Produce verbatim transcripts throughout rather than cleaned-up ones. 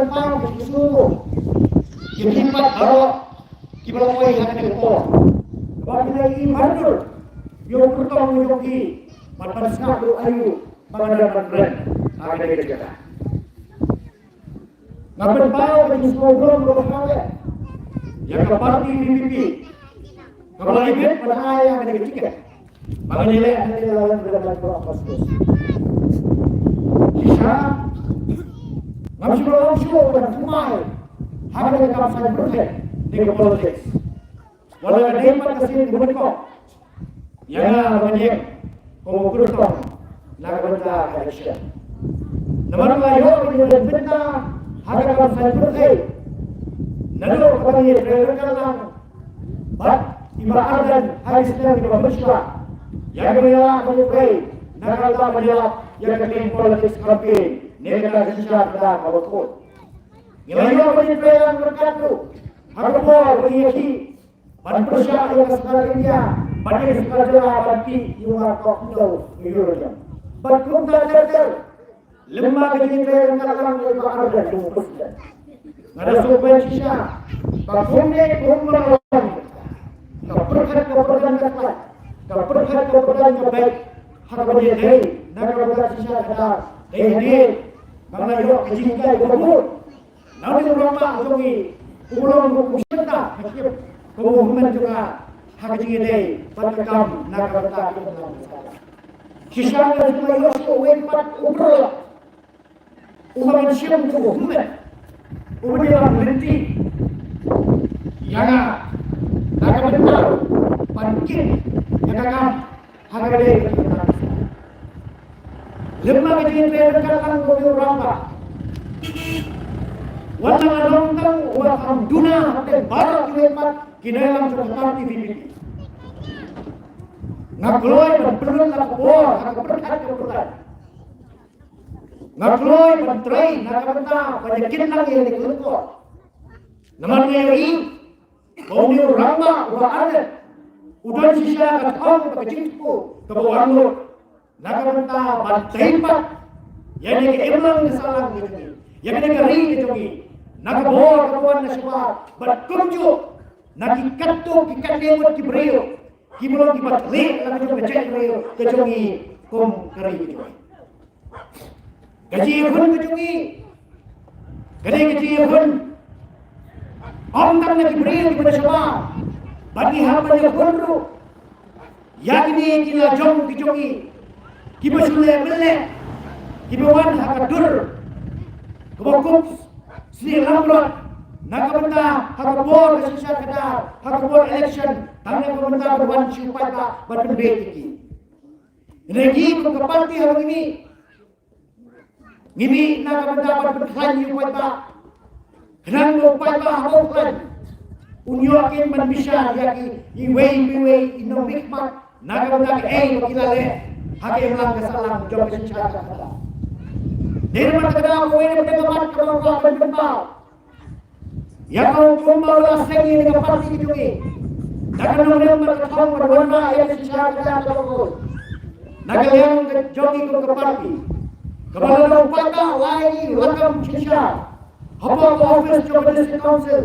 Ki sngewthuh ïa ki paidbah baroh kiba la poi ha kane ka por ba ki la ïohi mardur ïa u kyrtong jong ki, bad ban sngap ruh aïu ba ngan don ban kren ha kane ka jaka. Nga pynpaw ba ki sngewthuh ba ha ïa ka party V P P kaba la ibit ban ai ïa kane ka tiket. Ba ngan ïaleh hangne ïa la lem ka dei ba la pas. Shisha ngam shu long shuh ban thymmai ha kane ka kam saiñ pyrthei ne ka politics. Wat la ka dei pat ka sien kaba nyngkong ïa nga ban ïeng kum u kyrtong na ka bynta ka election. Namar nga ïoh ban ïeng bynta ha ka kam saiñ pyrthei. Naduh kaba ngi trei ryngkat lang bad i Bah Ardent ha ki snem kiba mynshuwa, ïa kaba ngi lah ban trei na ka bynta ban ïalap ïa ka clean politics campaign ne kata ka shisha kata kaba kut. Ngi la ïoh ban ïeng trei lang ryngkat ruh ha ka por ba ngi ïakhih ban pyrshah ïa ka sorkar India bad ïa ka sorkar jylla ban tih ïa u markhok khyndew Urajam. Bad kumta ter ter, lem ma ka jingtrei ryngkat lang ïa i Bah Ardent kum u president, nga da sngewbha shisha ba kumne kum ma ka long ka pyrkhat ka pyrkhat ka pyrkhat ka pyrkhat ka pyrkhat ka beit ha kaba ïadei na ka bynta shisha ka dei hadien ba nga ïoh ka jinghikai kaba mut. Na u rangbah jong ngi u long u shynta ka shim kum u hynmen jong nga ha ka jingïadei bad ka kam na ka bynta ka imlang. Shisha nga shu ïoh shuh uwei pat u briew uba ngan shim kum u hynmen uba dei ban lynti ïa nga na ka bynta ban kit ïa ka kam ha kaba dei ka jingïadei. Lem ma ka jingïadei ryngkat lang kum u rangbah. Wat la nga long tang uba kham duna hapdeng baroh kiwei pat ki nongïalam jong ka party V P P. Nga kloi ban pynlut la ka bor ha ka pyrkhat ka pyrkhat. Nga kloi ban trei na ka bynta ban ïakhun lang ïa kane ka lyngkor. Namar nga ïohi ba une u rangbah uba ardent u don shisha ka thong bad ka jingthmu kaba u angnud na ka bynta ban tei pat ïa kane ka imlang ka sahlang ka jong ngi, ïa kane ka ri ka jong ngi, na ka bor kaba wan na shabar bad kumjuh na ki katto ki katne ngut ki briew kiba long kiba thleh la ka jong ka jaitbynriew ka jong ngi kum ka ri ka jong ngi. Ka jingïakhun ka jong ngi ka dei ka jingïakhun ym tang na ki briew kiba na shabar, bad ngi hap ban ïakhun ruh ïa kine ki la jong ki jong ngi kiba shu leh mynleh, kiba wan ha ka dur kaba kup snieh langbrot na ka bynta ha ka por ka shisha ka dar ha ka por election, tang na ka bynta ban wan shu paidbah ban pynbeit ïa ki. Hynrei ngi kum ka party haba ngi mih, ngi mih na ka bynta ban pynkhlaiñ ïa u paidbah. Khnang ba u paidbah haba u khlaiñ un ïoh kin ban bishar ïa ki iwei pa iwei i nongmihkhmat na ka bynta kaei ba ki la leh ha ka imlang ka sahlang jong ka shisha ka khadar. Dei namar kata kawei na ka bynta kaba nga kwah ban pynpaw ïa ka hukum ba u la seng ïa ka party ka jong ngi da ka nongrim bad ka thong ban wanrah ïa ka shisha ka khadar kaba kut na ka liang ka jong ngi kum ka party. Kaba la long paidbah u ai ïa ngi ruh kam shisha hapoh ka office jong ka District Council,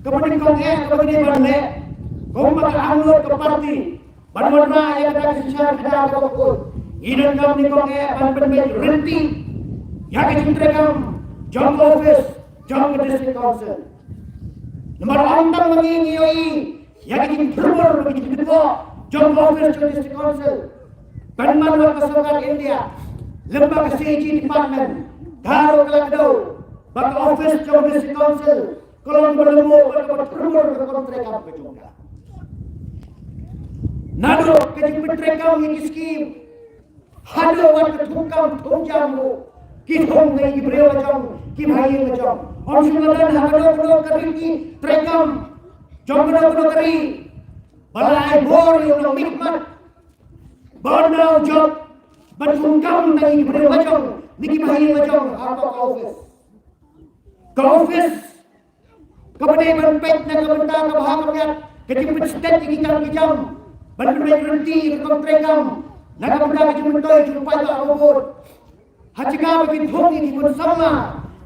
kaba nyngkong eh kaba ngi dei ban leh kumba ka angnud ka party ban wanrah ïa kata ka shisha ka khadar kaba kut. Ngi donkam nyngkong eh ban pynbeit lynti ïa ka jingtrei kam jong ka office jong ka District Council. Namar ym tang ma ngi ngi ïohi ïa ka jingthurmur bad ka jingtyngoh jong ka office jong ka District Council, pynban wat ka sorkar India lem bad ka C A G department ka ruh ka la kdew ba ka office jong ka District Council ka long kaba lyngngoh bad kaba thurmur ka kam treikam ka jong ka. Naduh ka jingpyntreikam ïa ki skim haduh wat ka thungkam thungjam ruh ki thung na ki briew la jong, ki bahaïing la jong. Ym shym la don ha kano kano ka riti treikam jong kano kano ka ri ba la ai bor ïa u nongmihkhmat ba un nang jop ban thungkam na ki briew la jong ne ki bahaïing la jong ha ka office. Ka office kaba dei ban peit na ka bynta ka bha ka miat, ka jingpynstet ïa ki kam ki jam, ban pynbeit lynti ïa ka kam treikam na ka bynta ka jingmyntoi jong u paidbah uba bud. Ha jaka ba kin thung ïa ki khun samla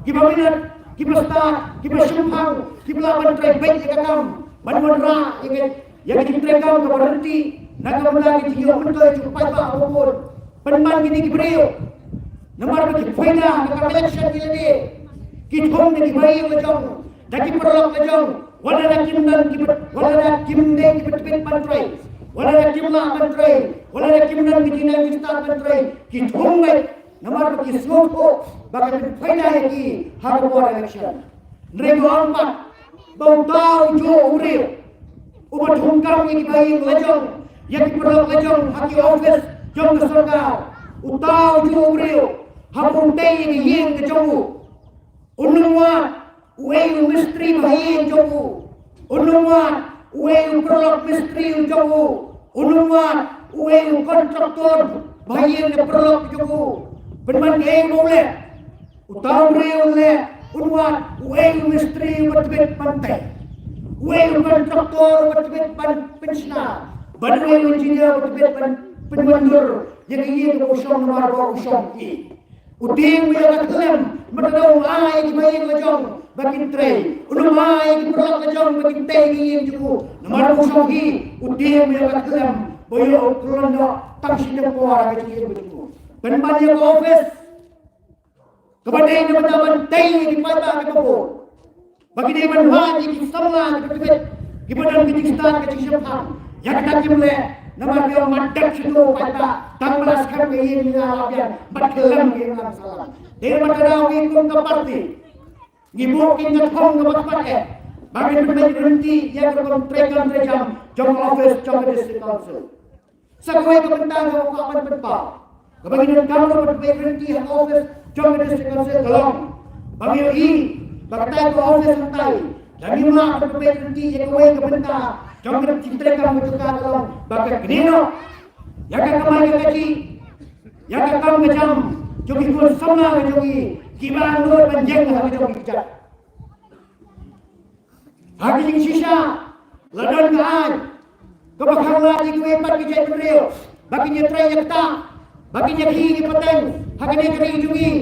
kiba minot kiba stad, kiba shemphang, kiba lah ban trei beit ïa ka kam ban wanrah ïa ka, ïa ka jingtrei kam kaba ryntih na ka bynta ka jingïoh myntoi jong u paidbah. Bun pynban kine ki briew, namar ba ki pynda ha ka kam election ki lade, ki thung da ki bahaïing la jong, da ki paralok la jong, wat la da kim don ki, wat la da kim dei kiba tbit ban trei, wat la da kim lah ban trei, wat la da kim don ki jingnang jingstad ban trei, ki thung beit. Namar ba ki sngewthuh ba ka pynphaida ïa ki ha ka por election. Hynrei nga ong pat ba uta ujuh u briew uba thungkam ïa ki bahaïing la jong, ïa ki paralok la jong ha ki office jong ka sorkar, uta ujuh u briew haba u tei ïa ka ïing ka jong u, un ym wad uei u mistri bahaïing jong u, un ym wad uei u paralok mistri jong u, un ym wad uei u kontraktor bahaïing ne paralok jong u. Pynban kaei ba u leh? Uta u briew u leh, un wad uei u mistri uba tbit ban tei, uei u kontraktor uba tbit ban pynshna, bad uei u engineer uba tbit ban pynwandur ïa ka ïing kaba u shong namar ba u shong hi. U tieng u ïa ka khlem, bad u ai ïa ki bahaïing la jong ba kin trei. U ym ai ïa ki paralok la jong ba kin tei ïa ka ïing jong u, namar u shong hi. U tieng u ïa ka khlem ba u ïoh u khlem noh tang shi taïew por ha ka jingim jong u. Pynban ïa ka office kaba dei na bynta ban tei ïa ki paidbah kiba bun. Ba ki dei ban wad ïa ki samla kiba tbit, kiba don ka jingstad ka jingshemphang. Ïa kata kim leh, namar ba ïoh mat dep sha u paidbah, tang ba la skhem ka ïing ïa la biang bad khlem ka imlang sahlang. Te namar kata ngi kum ka party ngi buh ïa ka thong kaba kpat eh ba ngin pynbeit ryntih ïa ka rukom treikam treijam jong ka office jong ka District Council. Sa kawei ka bynta kaba kwah ban pynpaw kaba ngi donkam ruh ban pynbeit ryntih ha ka office jong ka District Council ka long ba ngi ïohi ba katai ka office hangtai, lada ngim lah ban pynbeit ryntih ïa kawei ka bynta jong ka jingtreikam ka jong ka, ka long ba ka knieh noh ïa ka kamai ka kajih, ïa ka kam ka jam jong ki khun samla ka jong ngi kiba angnud ban ïeng ha ka jong ki kjat. Ha ka jingshisha la don ka aiñ kaba khang lad ïa kiwei pat ki jaitbynriew ba kin ïatrei ïa kata, ba kin ïakhih ïa ki pateng ha kane ka ri jong ngi,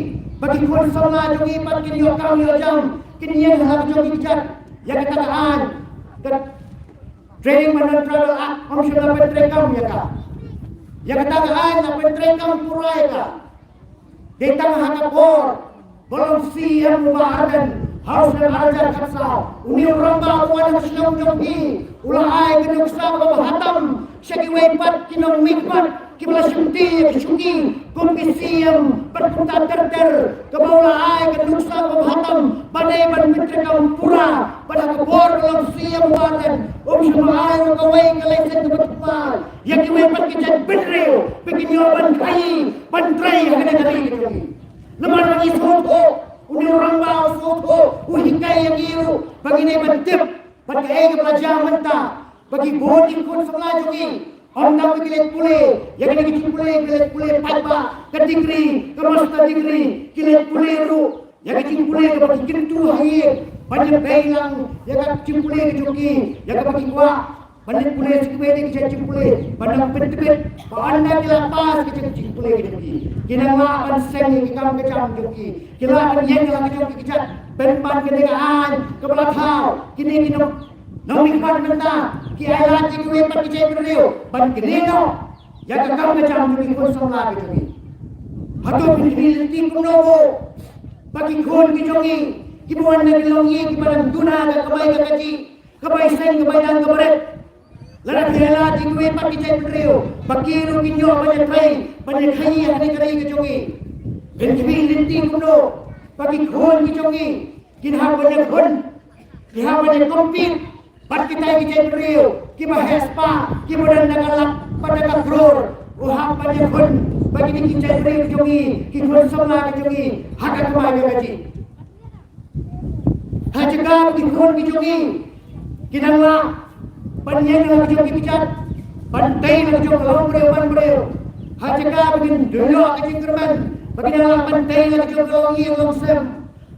ba ki khun samla jong ngi pat kin ïoh kam ïoh jam, kin ïeng ha la ka jong ki kjat. Ïa kata ka aiñ, ka Training by Non-Tribal Act, ym shym la pyntreikam ïa ka. Ïa kata ka aiñ la pyntreikam pura ïa ka. Dei tang ha ka por ba u long C M u Bah Ardent ha u snem ar hajar khatsaw, une u rangbah uba wan na ka shnong jong phi u la ai ka nuksa kaba bha tam sha kiwei pat ki nongmihkhmat kiba la shimti ïa ka shuki kum ki C M bad kumta ter ter, kaba u la ai ka nuksa kaba bha tam ba dei ban pyntreikam pura. Bad ha ka por ba u long C M u Bah Ardent, um shym la ai ruh kawei ka laisensi kaba thymmai ïa kiwei pat ki jaitbynriew ba kin ïoh ban khaii ban trei ha kane ka ri ka jong ngi. Namar ba ngi sngewthuh, une u rangbah u sngewthuh, u hikai ïa ngi ruh ba ngi dei ban tip bad kaei kaba la jia mynta, ba ki bun ki khun samla jong ngi ym tang ba ki leit pule ïa kine ki jingpule, ki leit pule paidbah, ka degree, ka master degree, ki leit pule ruh ïa ka jingpule kaba ki kyntu ha ïing ban ïa pei lang ïa ka jingpule ka jong ki, ïa kaba ki kwah ban leit pule sha kiwei de ki jait jingpule ban nang pyntbit ba ynda ki la pass ka jait jingpule ka jong ki, ki nang lah ban seng ïa ki kam ka jam jong ki, ki lah ban ïeng ha la ka jong ki kjat. Pynban kane ka aiñ kaba la thaw, kine ki nong nongmihkhmat mynta ki ailad ïa kiwei pat ki jaitbynriew ban knieh noh ïa ka kam ka jam jong ki khun samla ka jong ngi. Hato phin khmih lynti kumno mo ba ki khun ki jong ngi kiba wan na ki longïing kiba dang duna ka kamai ka kajih, ka bai seng ka bai dang ka barit, lada ki ailad ïa kiwei pat ki jaitbynriew ba ki ruh kin ïoh ban ïatrei ban ïakhaii ha kane ka ri ka jong ngi? Phin khmih lynti kumno ba ki khun ki jong ngi kin hap ban ïakhun, kin hap ban ïa compete bad kitai ki jaitbynriew kiba heh spah, kiba don da ka lak bad da ka klur, u hap ban ïakhun bad kine ki jaitbynriew ki jong ngi, ki khun samla ki jong ngi ha ka kamai ka kajih? Ha jaka ba ki khun ki jong ngi ki nang lah ban ïeng ha la ka jong ki kjat, ban tei ha la ka jong ka longbriew manbriew, ha jaka ba kin duh noh ka jingkyrmen ba kin nang lah ban tei ha la ka jong ka longïing longsem,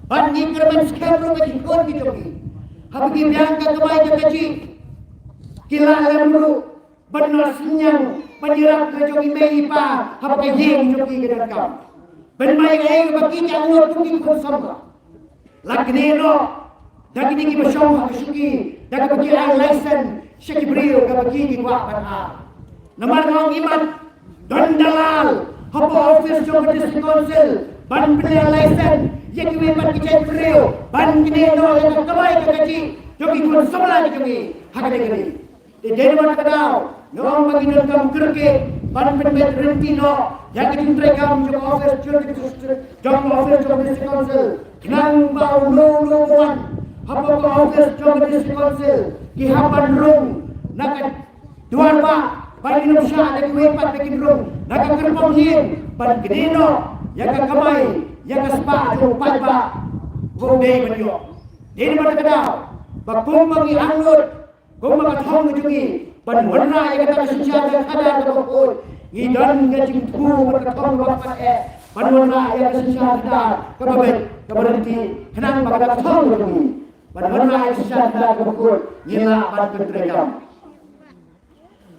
ban ngi kyrmen skhem ruh ka jingkhun ki jong ngi. Haba ki biang ka kamai ka kajih, ki lah lem ruh ban noh synñiang ban ïarap ka jong i mei i pa haba ka ïing jong ki ka donkam. Pynban ïa kaei ba ki jia ngut kum ki khun samla. La kane noh da kine kiba shong ha ka shuki, da kaba ki ai license sha ki briew kaba ki ki kwah ban ai. Namar nga ong imat don dalal hapoh office jong ka District Council ban pynlong license ïa kiwei pat ki jait briew ban kane noh ïa ka kamai ka kajih jong ki khun samla ki jong ngi ha kane ka ri. Te dei namar kata ka daw nga ong ba ngi donkam kyrkieh ban pynbeit ryntih noh ïa ka jingtrei kam jong ka office jong ka District, jong ka office jong ka District Council, khnang ba uno uno uba wan hapoh ka office jong ka District Council ki hap ban rung na ka duar bah, ban ïa nongshah da kiwei pat ba kin rung na ka kyrpang ïing ban kane noh ïa ka kamai ïa ka spah jong u paidbah ba u dei ban ïoh. Dei namar kata ka daw ba kumba ngi angnud, kumba ka thong ka jong ngi ban wanrah ïa kata ka synshar khadar kaba khuid, ngi don ka jingthmu bad ka thong kaba kut eh ban wanrah ïa ka synshar khadar kaba beit kaba ryntih, khnang ba kata ka thong ka jong ngi ban wanrah ïa ka synshar khadar kaba khuid ngin lah ban pyntreikam.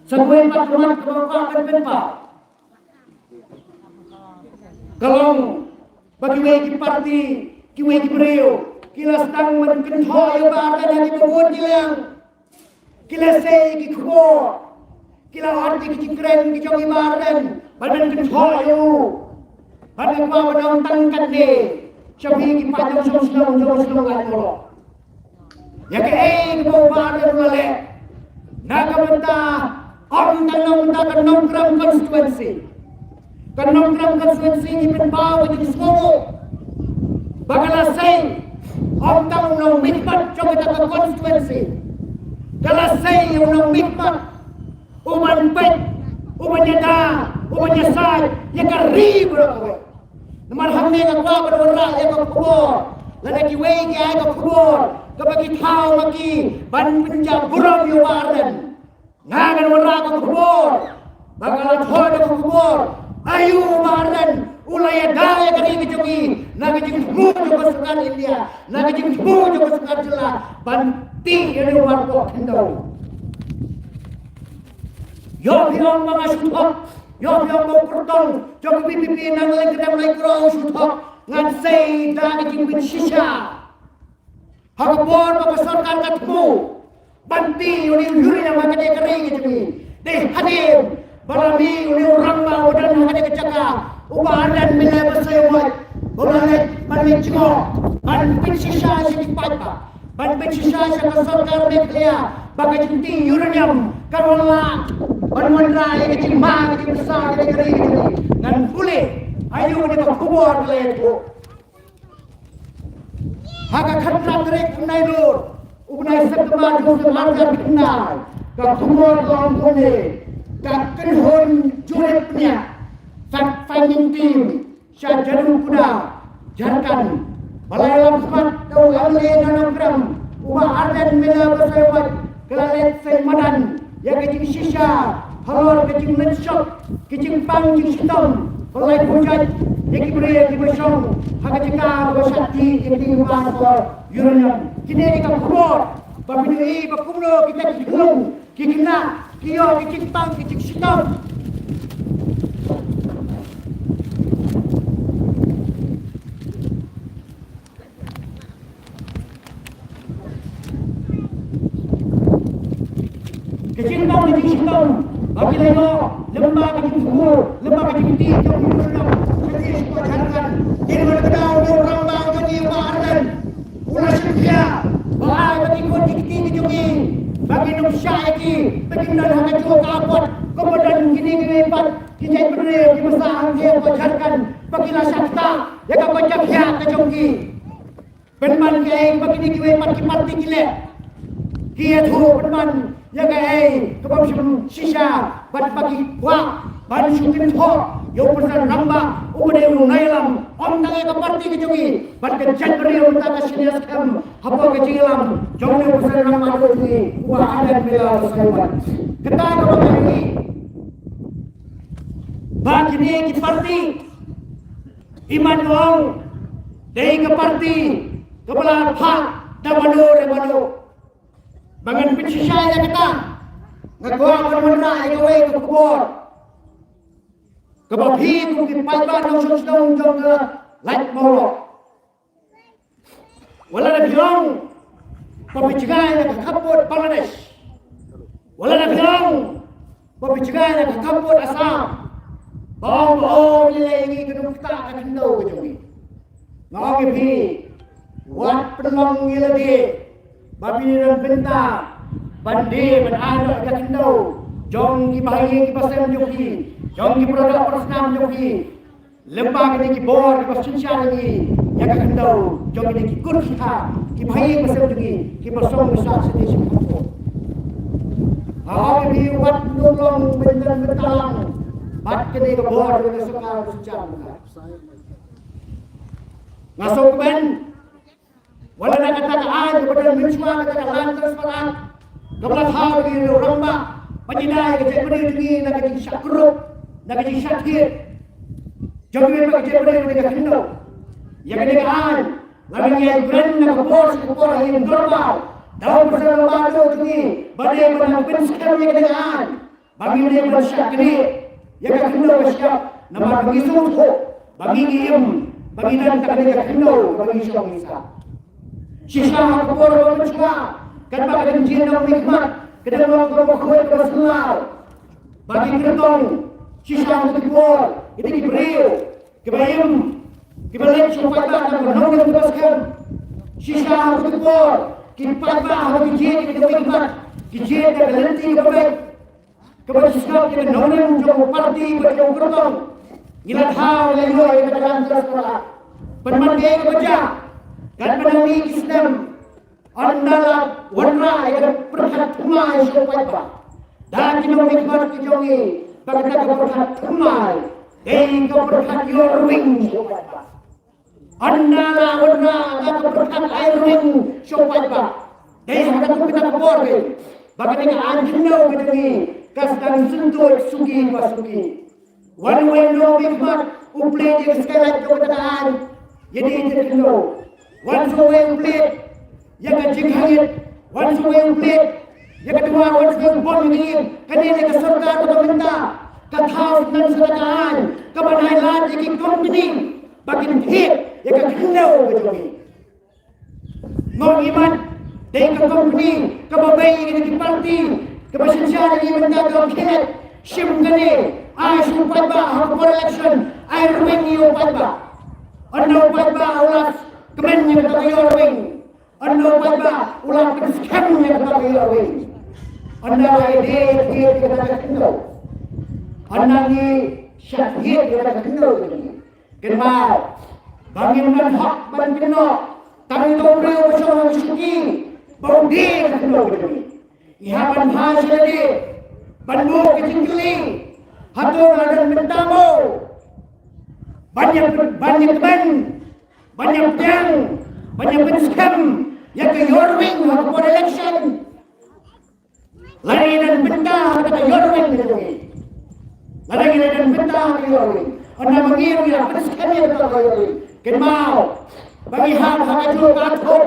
Sa kawei pat ka mat kaba kwah ban pynpaw ka long ba kiwei ki parti, kiwei ki briew ki la sdang ban kynthoh ïa u Bah Ardent ha kiba bun ki liang. Ki la sei ki khubor, ki la ot ïa ki jingkren ki jong i Bah Ardent ban ban kynthoh ïa u. Bad nga kwah ban ong tang katne sha phi ki paid nongshong shnong jong shnong Laitumkhrah, ïa kaei kaba u Bah Ardent u la leh na ka bynta, ym tang na ka bynta ka Nongkrem constituency. Ka Nongkrem constituency ngi pynpaw ka jingsngewnguh ba ka la sei ym tang u nongmihkhmat jong kata ka constituency, ka la sei u nongmihkhmat uban peit, uban ïada, uban ïasaid ïa ka ri baroh kawei. Namar hangne nga kwah ban wanrah ïa ka khubor lada kiwei ki ai ka khubor kaba ki thaw ma ki ban pynjah burom ïa u Bah Ardent. Nga ngan wanrah ka khubor ba ka la thoh da ka khubor, aïu u Bah Ardent u la ïada ïa ka ri ka jong ngi na ka jingthmu jong ka sorkar India, na ka jingthmu jong ka sorkar jylla ban tih ïa une u marpoh khyndew. Ïoh phi ong ba nga shu thok, ïoh phi ong ba u kyrtong jong ka V P P na ka liang ka dang lai kro u shu thok, ngan sei da ka jingpynshisha. Ha ka por ba ka sorkar ka thmu ban tih ïa une u uranium ha kane ka ri ka jong ngi, dei hadien ba la mih une u rangbah uba don ha kane ka jaka, u Bah Ardent Miller Basaiawmoit, ba u la leit ban leit jngoh ban pynshisha sha ki paidbah, ban pynshisha sha ka sorkar Meghalaya ba ka jingtih uranium kan wan lah ban wanrah ïa ka jingma ka jingpyrsad ïa ka ri ka jong ngi. Ngan pule aïu kane ka khubor ka la ïathuh. Ha ka khatphra tarik u Nailur u bnai September jong u snem ar hajar khyndai, ka khubor ka ong kumne: ka kynhun jurip bniah fact finding team sha Jadukuda, Jharkhand, ba la ïalam khmat da u M L A na Nongkrem, u Bah Ardent Miller Basaiawmoit, ka la leit sei madan ïa ka jingshisha halor ka jingmynshop ki jingpang jingshitom, ba la ïa pynjot ïa ki briew kiba shong ha ka jaka ba shah tih ïa ki jingpang ba uranium. Kine ki ka khubor ba phin ïohi ba kumno kita ki khyllung ki khynnah ki ïoh ki jingpang ki jingshitom. Ka jingpang ka jingshitom ba ki la ïoh lyngba ka jingthmu, lyngba ka jingtih jong ki nongshong shnong sha ki shnong Jharkhand. Dei namar kata u rangbah jong ngi u Bah Ardent u la shim khia ba ai ba ki khun ki kti ki jong ngi ba kin ym shah ïa ki, ba kin don ha kajuh ka apot kumba don kine kiwei pat ki jaitbynriew kiba sah hangne hapoh Jharkhand ba ki la shah ktah ïa ka bajak ïa ka jong ki. Pynban kaei ba kine kiwei pat ki parti ki leh, ki ïathuh pynban ïa kaei kaba ym shym shisha bad ba ki kwah ban shu kynthoh ïa u President Rangbah uba dei u nongïalam, ym tang ïa ka parti ka jong ngi bad ka jaitbynriew mynta ka shaniah skhem hapoh ka jingïalam jong u President Rangbah jong ngi u Bah Ardent Miller Basaiawmoit. Kata kaba nga ïohi ba kine ki parti, imat nga ong dei ka parti kaba la phah da mano re mano. Ba ngan pynshisha ïa kata, nga kwah ban wanrah ïa kawei ka khubor kaba phi kum ki paidbah nongshong shnong jong ka Laitumkhrah. Wat lada phi ong ba phi jngai na ka khappud Bangladesh, wat lada phi ong ba phi jngai na ka khappud Assam, ba ong ba ong lei lei ngi kynduh ktah ka khyndew ka jong ngi. Nga ong ïa phi, wat pynlong ïa lade ba phin ïa don bynta ban die ban ai noh ïa ka khyndew jong ki bahaïing ki basem jong phi, jong ki para doh para snam jong phi. Lyngba kine ki bor kiba synshar ïa ngi ïa ka khyndew jong kine ki kur ki kha, ki bahaïing basem jong ngi kiba song ba sah sha ngi sha ka khyndew. Nga ong ïa phi, wat pynlong ban ïa don bynta lang bad kine ki bor jong ka sorkar ba synshar ïa ngi. Nga sngewkmen, wat la na kata ka aiñ kaba don mynshuwa, kata ka Land Transfer Act, kaba la thaw da ki rangbah ban ïada ïa ka jaitbynriew jong ngi na ka jingshah kurup, na ka jingshah thied jong ngi bad ka jaitbynriew jong ngi ka khyndew. Ïa kane ka aiñ la nang ïai kren na ka por sha ka por ha ïing dorbar da u President Bah Dodon jong ngi, ba dei ban nang pynskhem ïa kane ka aiñ. Ba ngin dei ban shah knieh ïa ka khyndew ka shyiap, namar ba ngi sngewthuh ba ngi ngi im, ba ngi don tang kane ka khyndew kaba ngi shong ngi sah. Shisha ha ka por ba mynshuwa, katba ka dang jin nongmihkhmat ka dang long kaba khuid kaba syllaw, ba ki kyrtong shisha ha ki por, ki dei ki briew kiba im, kiba leit sha u paidbah tang ba nongrim kaba skhem. Shisha ha ki por ki paidbah ha ki jied ki dei ki mat, ki jied da ka lynti kaba beit. Kaba shisha ki nongrim jong u party bad jong u kyrtong. Ngi la thaw la ïoh ïa ka Land Transfer Act. Pynban dei kaba jia, katba nang mih ki snem, ynda la wanrah ïa ka pyrkhat thymmai sha u paidbah da ki nongmihkhmat ki jong ngi, ba kata ka pyrkhat thymmai dei ka pyrkhat ïoh rwing sha u paidbah. Ynda la wanrah ïa ka pyrkhat ai rwing sha u paidbah, dei ha kata ka por dei ba kane ka aiñ khyndew ka jong ngi ka sdang syntuid suki ba suki. Wan uwei u nongmihkhmat u plie ïa ka skylight jong kata ka aiñ, ïa dei ïa ka khyndew. Wan uwei u plie ïa ka jingkhangit, wan uwei u plie ïa ka dua, wan uwei u bom ïa ka ïing. Kane dei ka sorkar kaba mynta ka thaw snem sa ka aiñ kaba nai lad ïa ki company ba kin thied ïa ka khyndew ka jong ngi. Nga ong, imat dei ka company kaba bei ïa ki party kaba synshar ïa ngi mynta ka khyndew. Shim kane, ai sha u paidbah ha ka por election, ai rwing ïa u paidbah. Ynda u paidbah u la kmen ïa kata ka ïoh rwing, ynda u paidbah u la pynskhem ïa kata ka ïoh rwing, ynda la ïadei ïa kata ka khyndew, ynda ngi shah thied ïa kata ka khyndew ka jong ngi. Kynmaw ba ngim don hok ban kynnoh tang ïa uto u briew ba shong ha ka shuki ba u die ïa ka khyndew ka jong ngi. Ngi hap ban bha sha lade, ban buh ka jingkylli, hato la don bynta mo ban ïa, ban ïa kmen, ban ïa pdiang, ban ïa pynskhem ïa ka ïoh rwing ha ka por election? Lada ngi don bynta ha ka ïoh rwing ka jong ngi, lada ngi don bynta ha ka ïoh rwing, ynda ma ngi ruh ngi la pynskhem ïa ka ïoh rwing, kynmaw ba ngi hap ha kajuh ka thup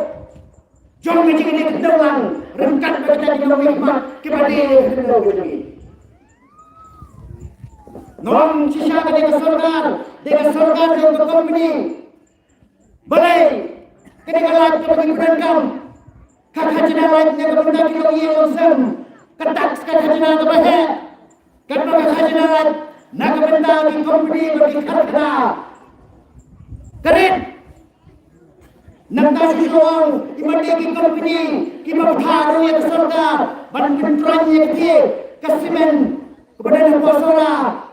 jong ka jingïakhyndew lang ryngkat bad kita ki nongmihkhmat kiba die ïa ka khyndew ka jong ngi. Nga ong, shisha ka dei ka sorkar, dei ka sorkar jong ka company. Balei kane ka lait kaba ngi pyndonkam ka khajna lait na ka bynta ki nongïing nongsem, ka tax, ka khajna kaba heh, katba ka khajna lait na ka bynta ki company bad ki karkhana ka rit? Nangta shu ong, imat dei ki company kiba bthah ruh ïa ka sorkar ban pyntroiñ ïa ka, ka cement kaba don hapoh Sohra,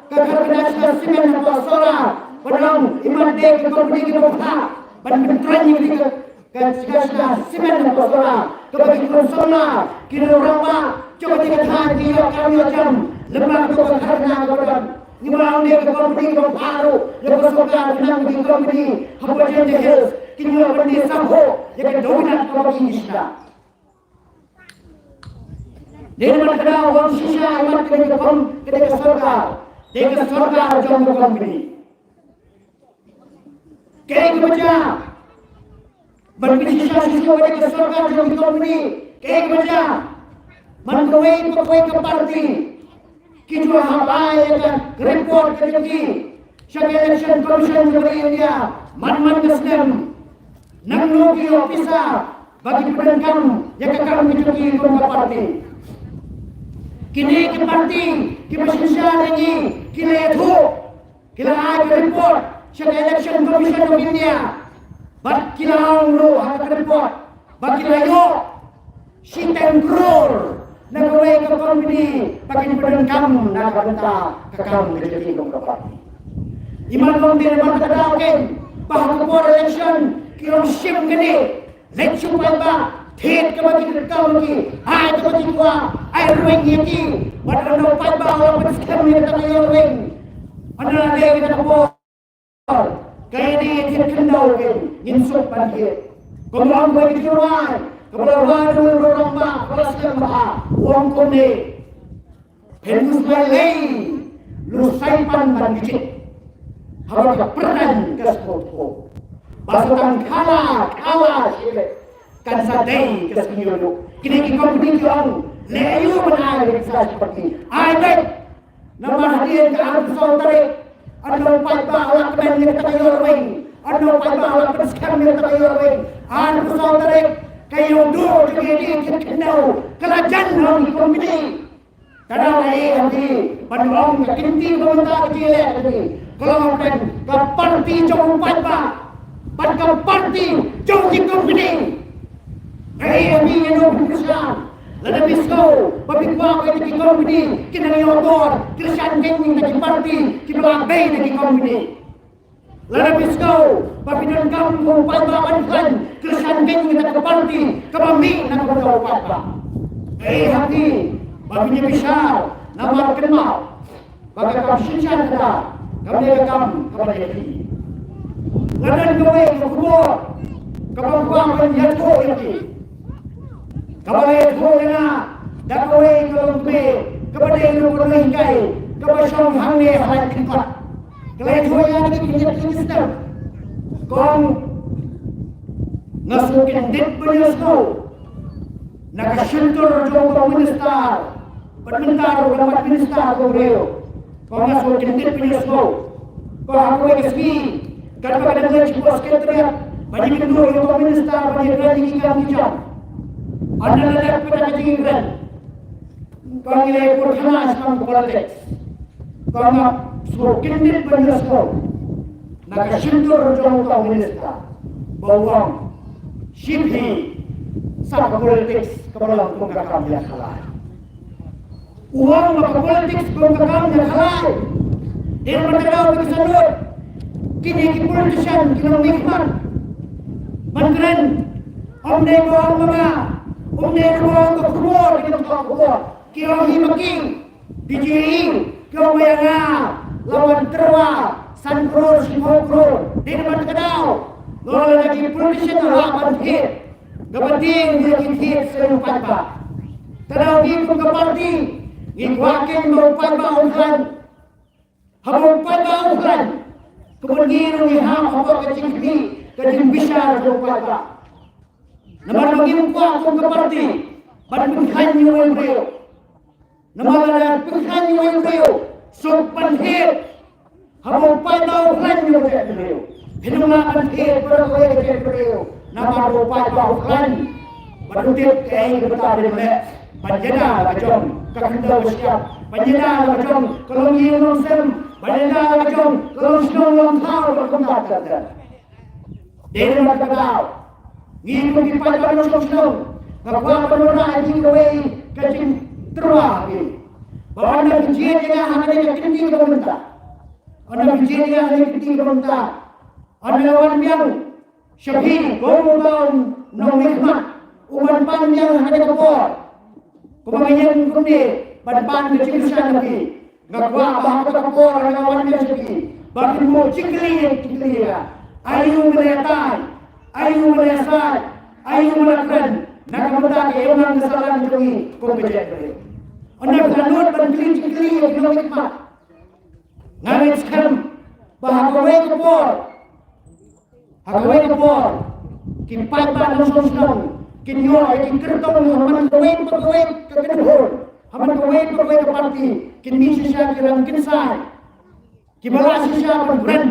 ka karkhana shna cement hapoh Sohra. Ban ong imat dei ki company kiba bthah ban pyntroiñ ïa ka, ka, ka shna cement hapoh Sohra, kaba ki khun samla, ki nongrangbah jong kata ka thaiñ ki ïoh kam ïoh jam lyngba kata ka karkhana kaba don. Ngi ong dei ka company kaba bthah ruh ïa ka sorkar, khnang ba ki company hapoh Jaintia Hills kin ïoh ban die sangho ïa ka dewïnat kaba ki shna. Dei namar kata nga ong shisha, imat ka dei ka com-, ka dei ka sorkar, dei ka sorkar jong ka company. Kaei kaba jia? Ban peit shisha shisha, ka dei ka sorkar jong ka company. Kaei kaba jia? Man kawei pa kawei ka party ki ju hap ai ïa ka report ka jong ki sha ka Election Commission jong ka India man man ka snem. Nangno ki officer ba ki pyndonkam ïa ka kam ka jong ki kum ka party? Kine ki party kiba synshar ïa ngi ki la ïathuh, ki la ai ka report sha ka Election Commission of India. Bad ki la ong ruh ha ka report ba ki la ïoh shiteng crore na kawei ka company ba kin pyndonkam na ka bynta ka kam ka jong ki kum ka party. Imat long dei namar kata ka daw kein ba ha ka por election ki ong shim kane, leit shu paidbah, thied kaba ki kyrkhu ïa ki, ai kaba ki kwah, ai rweng ïa ki. Bad ynda u paidbah u la pynskhem ïa kata ka ïoh rweng, ynda la dei kata ka por, ka ïa dei ïa thied khyndew kein ngin suk ban thied. Kumba ong kawei ka jingrwai kaba la rwai da u rangbah kaba la sdang bha, u ong kumne: Phin ym sngewlei lei, lei saipan ban kjit, haba ka pyrthei ka sngewthuh ba sa tang khala khala shilek kan sa dei ka sngi ïa u. Kine ki company ki ong leh aïu ban ai research party, ai beit. Namar hadien ka arphew saw tarik, ynda u paidbah u la kmen ïa kata ka ïoh rweng, ynda u paidbah u la pynskhem ïa kata ka ïoh rweng, arphew saw tarik, ka ïoh duh jong ki, ki khyndew ka la jan ha ki company. Ka dang ai ha ki ban ong ka kynti ba mynta ka jingïaleh ka jong ki ka long ban ka party jong u paidbah bad ka party jong ki company. Ka ai ha ki ïa nong pynkyrshan. Lada phi sngew ba phi kwah ba ki company kin nang ïoh bor, kyrshan kein ïa ki party kiba lah bei na ki company. Lada phi sngew ba phi donkam kum u paidbah ban khlaiñ, kyrshan kein ïa ka party kaba mih na ka bynta u paidbah. Ei ha phi ba phin ïa bishar, namar kynmaw ba ka kam synshar kata kam dei ka kam kaba dei. Nga don kawei ka khubor kaba nga kwah ban ïathuh ïa phi, kaba la ïathuh ïa nga da kawei ka longkmie kaba dei ruh ka nonghikai kaba shong hangne ha Laitumkhrah. Ka la ïathuh ïa nga da ki khyndiat ki snem. Ka ong, nga sngewkyndit ban ïasngew na ka shyntur jong u kong minister bad mynta ruh u dang bad minister ka briew. Ka ong nga sngewkyndit ban ïasngew. Ka ong ha kawei ka sngi katba ka dang leit sha secretariat ban ïakynduh ïa u kong minister ban ïakren ïa ki kam ki jam, ynda la dep kata ka jingïakren, ka ong ngi la ïakhun khana shaphang ka politics. Ka ong nga sngewkyndit ban ïasngew na ka shyntur jong u kong minister ba u ong shi phi sa ka politics kaba long kum ka kam ïa khalai. U ong ba ka politics kum ka kam ïa khalai. Dei namar kata ka daw phi sa nud kine ki politician ki nongmihkhmat ban kren. Ym dei ba ong ma nga, ym dei ba ong ka khubor, ki nongthoh khubor ki ong hi ma ki. Phi ju ïohi ki ong ba ïa nga la wan tyrwa san klur shiphew klur. Dei namar kata ka daw lada ki politician la lah ban thied, kaba tieng ïa ki thied sha u paidbah. Ka daw ngi kum ka party ngi kwah kein ba u paidbah un khlaiñ. Haba u paidbah u khlaiñ, ka mut ngi ruh ngi hap hapoh ka jingkhmih ka jingbishar jong u paidbah. Namar ba ngim kwah kum ka party ban pynkhlaiñ ïa uwei u briew. Namar lada pynkhlaiñ ïa uwei u briew, suk ban thied. Haba u paidbah u khlaiñ ïa u briew, phin ym lah ban thied baroh kawei ka jaitbynriew. Namar ba u paidbah u khlaiñ, bad u tip kaei kaba u dei ban leh, ban ïada la ka jong ka khyndew ka shyiap, ban ïada la ka jong ka longïing longsem, ban ïada la ka jong ka longshnong longthaw bad kumta ter ter. Dei namar kata ka daw ngi kum ki paidbah nongshong shnong nga kwah ban wanrah ïa phi kawei ka jingtyrwa ha phi. Ba ynda phi jied ïa nga ha kane ka kynti kaba mynta, ynda phi jied ïa nga ha kane ka kynti kaba mynta, ynda nga wan biang sha phi kum uta u nongmihkhmat uban pan biang ha kane ka por, kumba nga ïeng kumne ban pan ka jingkyrshan ha phi. Nga kwah ba ha kata ka por ynda nga wan biang sha phi, ba phin buh jingkylli, jingkylli ïa nga, aïu nga la ïatai, aïu nga la ïasaid, aïu nga la kren na ka bynta ka imlang ka sahlang jong ngi kum ka jaitbynriew. Ynda phi la nud ban kylli jingkylli ïa ki nongmihkhmat, nga ngeit skhem ba ha kawei ka por, ha kawei ka por ki paidbah nongshong shnong kin ïoh ïa ki kyrtong ha man kawei pa kawei ka kynhun, ha man kawei pa kawei ka party, kin mih shisha ki rangkynsai kiba lah shisha ban kren.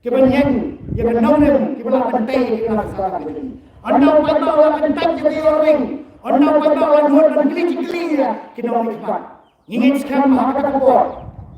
kiba ïeng ïa ka nongrim, kiba lah ban tei ïa ka sahlang ka jong ngi. Ynda u paidbah u la kyntait ïa ka ïoh ring, ynda u paidbah u la nud ban kylli jingkylli ïa ki nongmihkhmat. Ngi ngeit skhem ha kata ka por,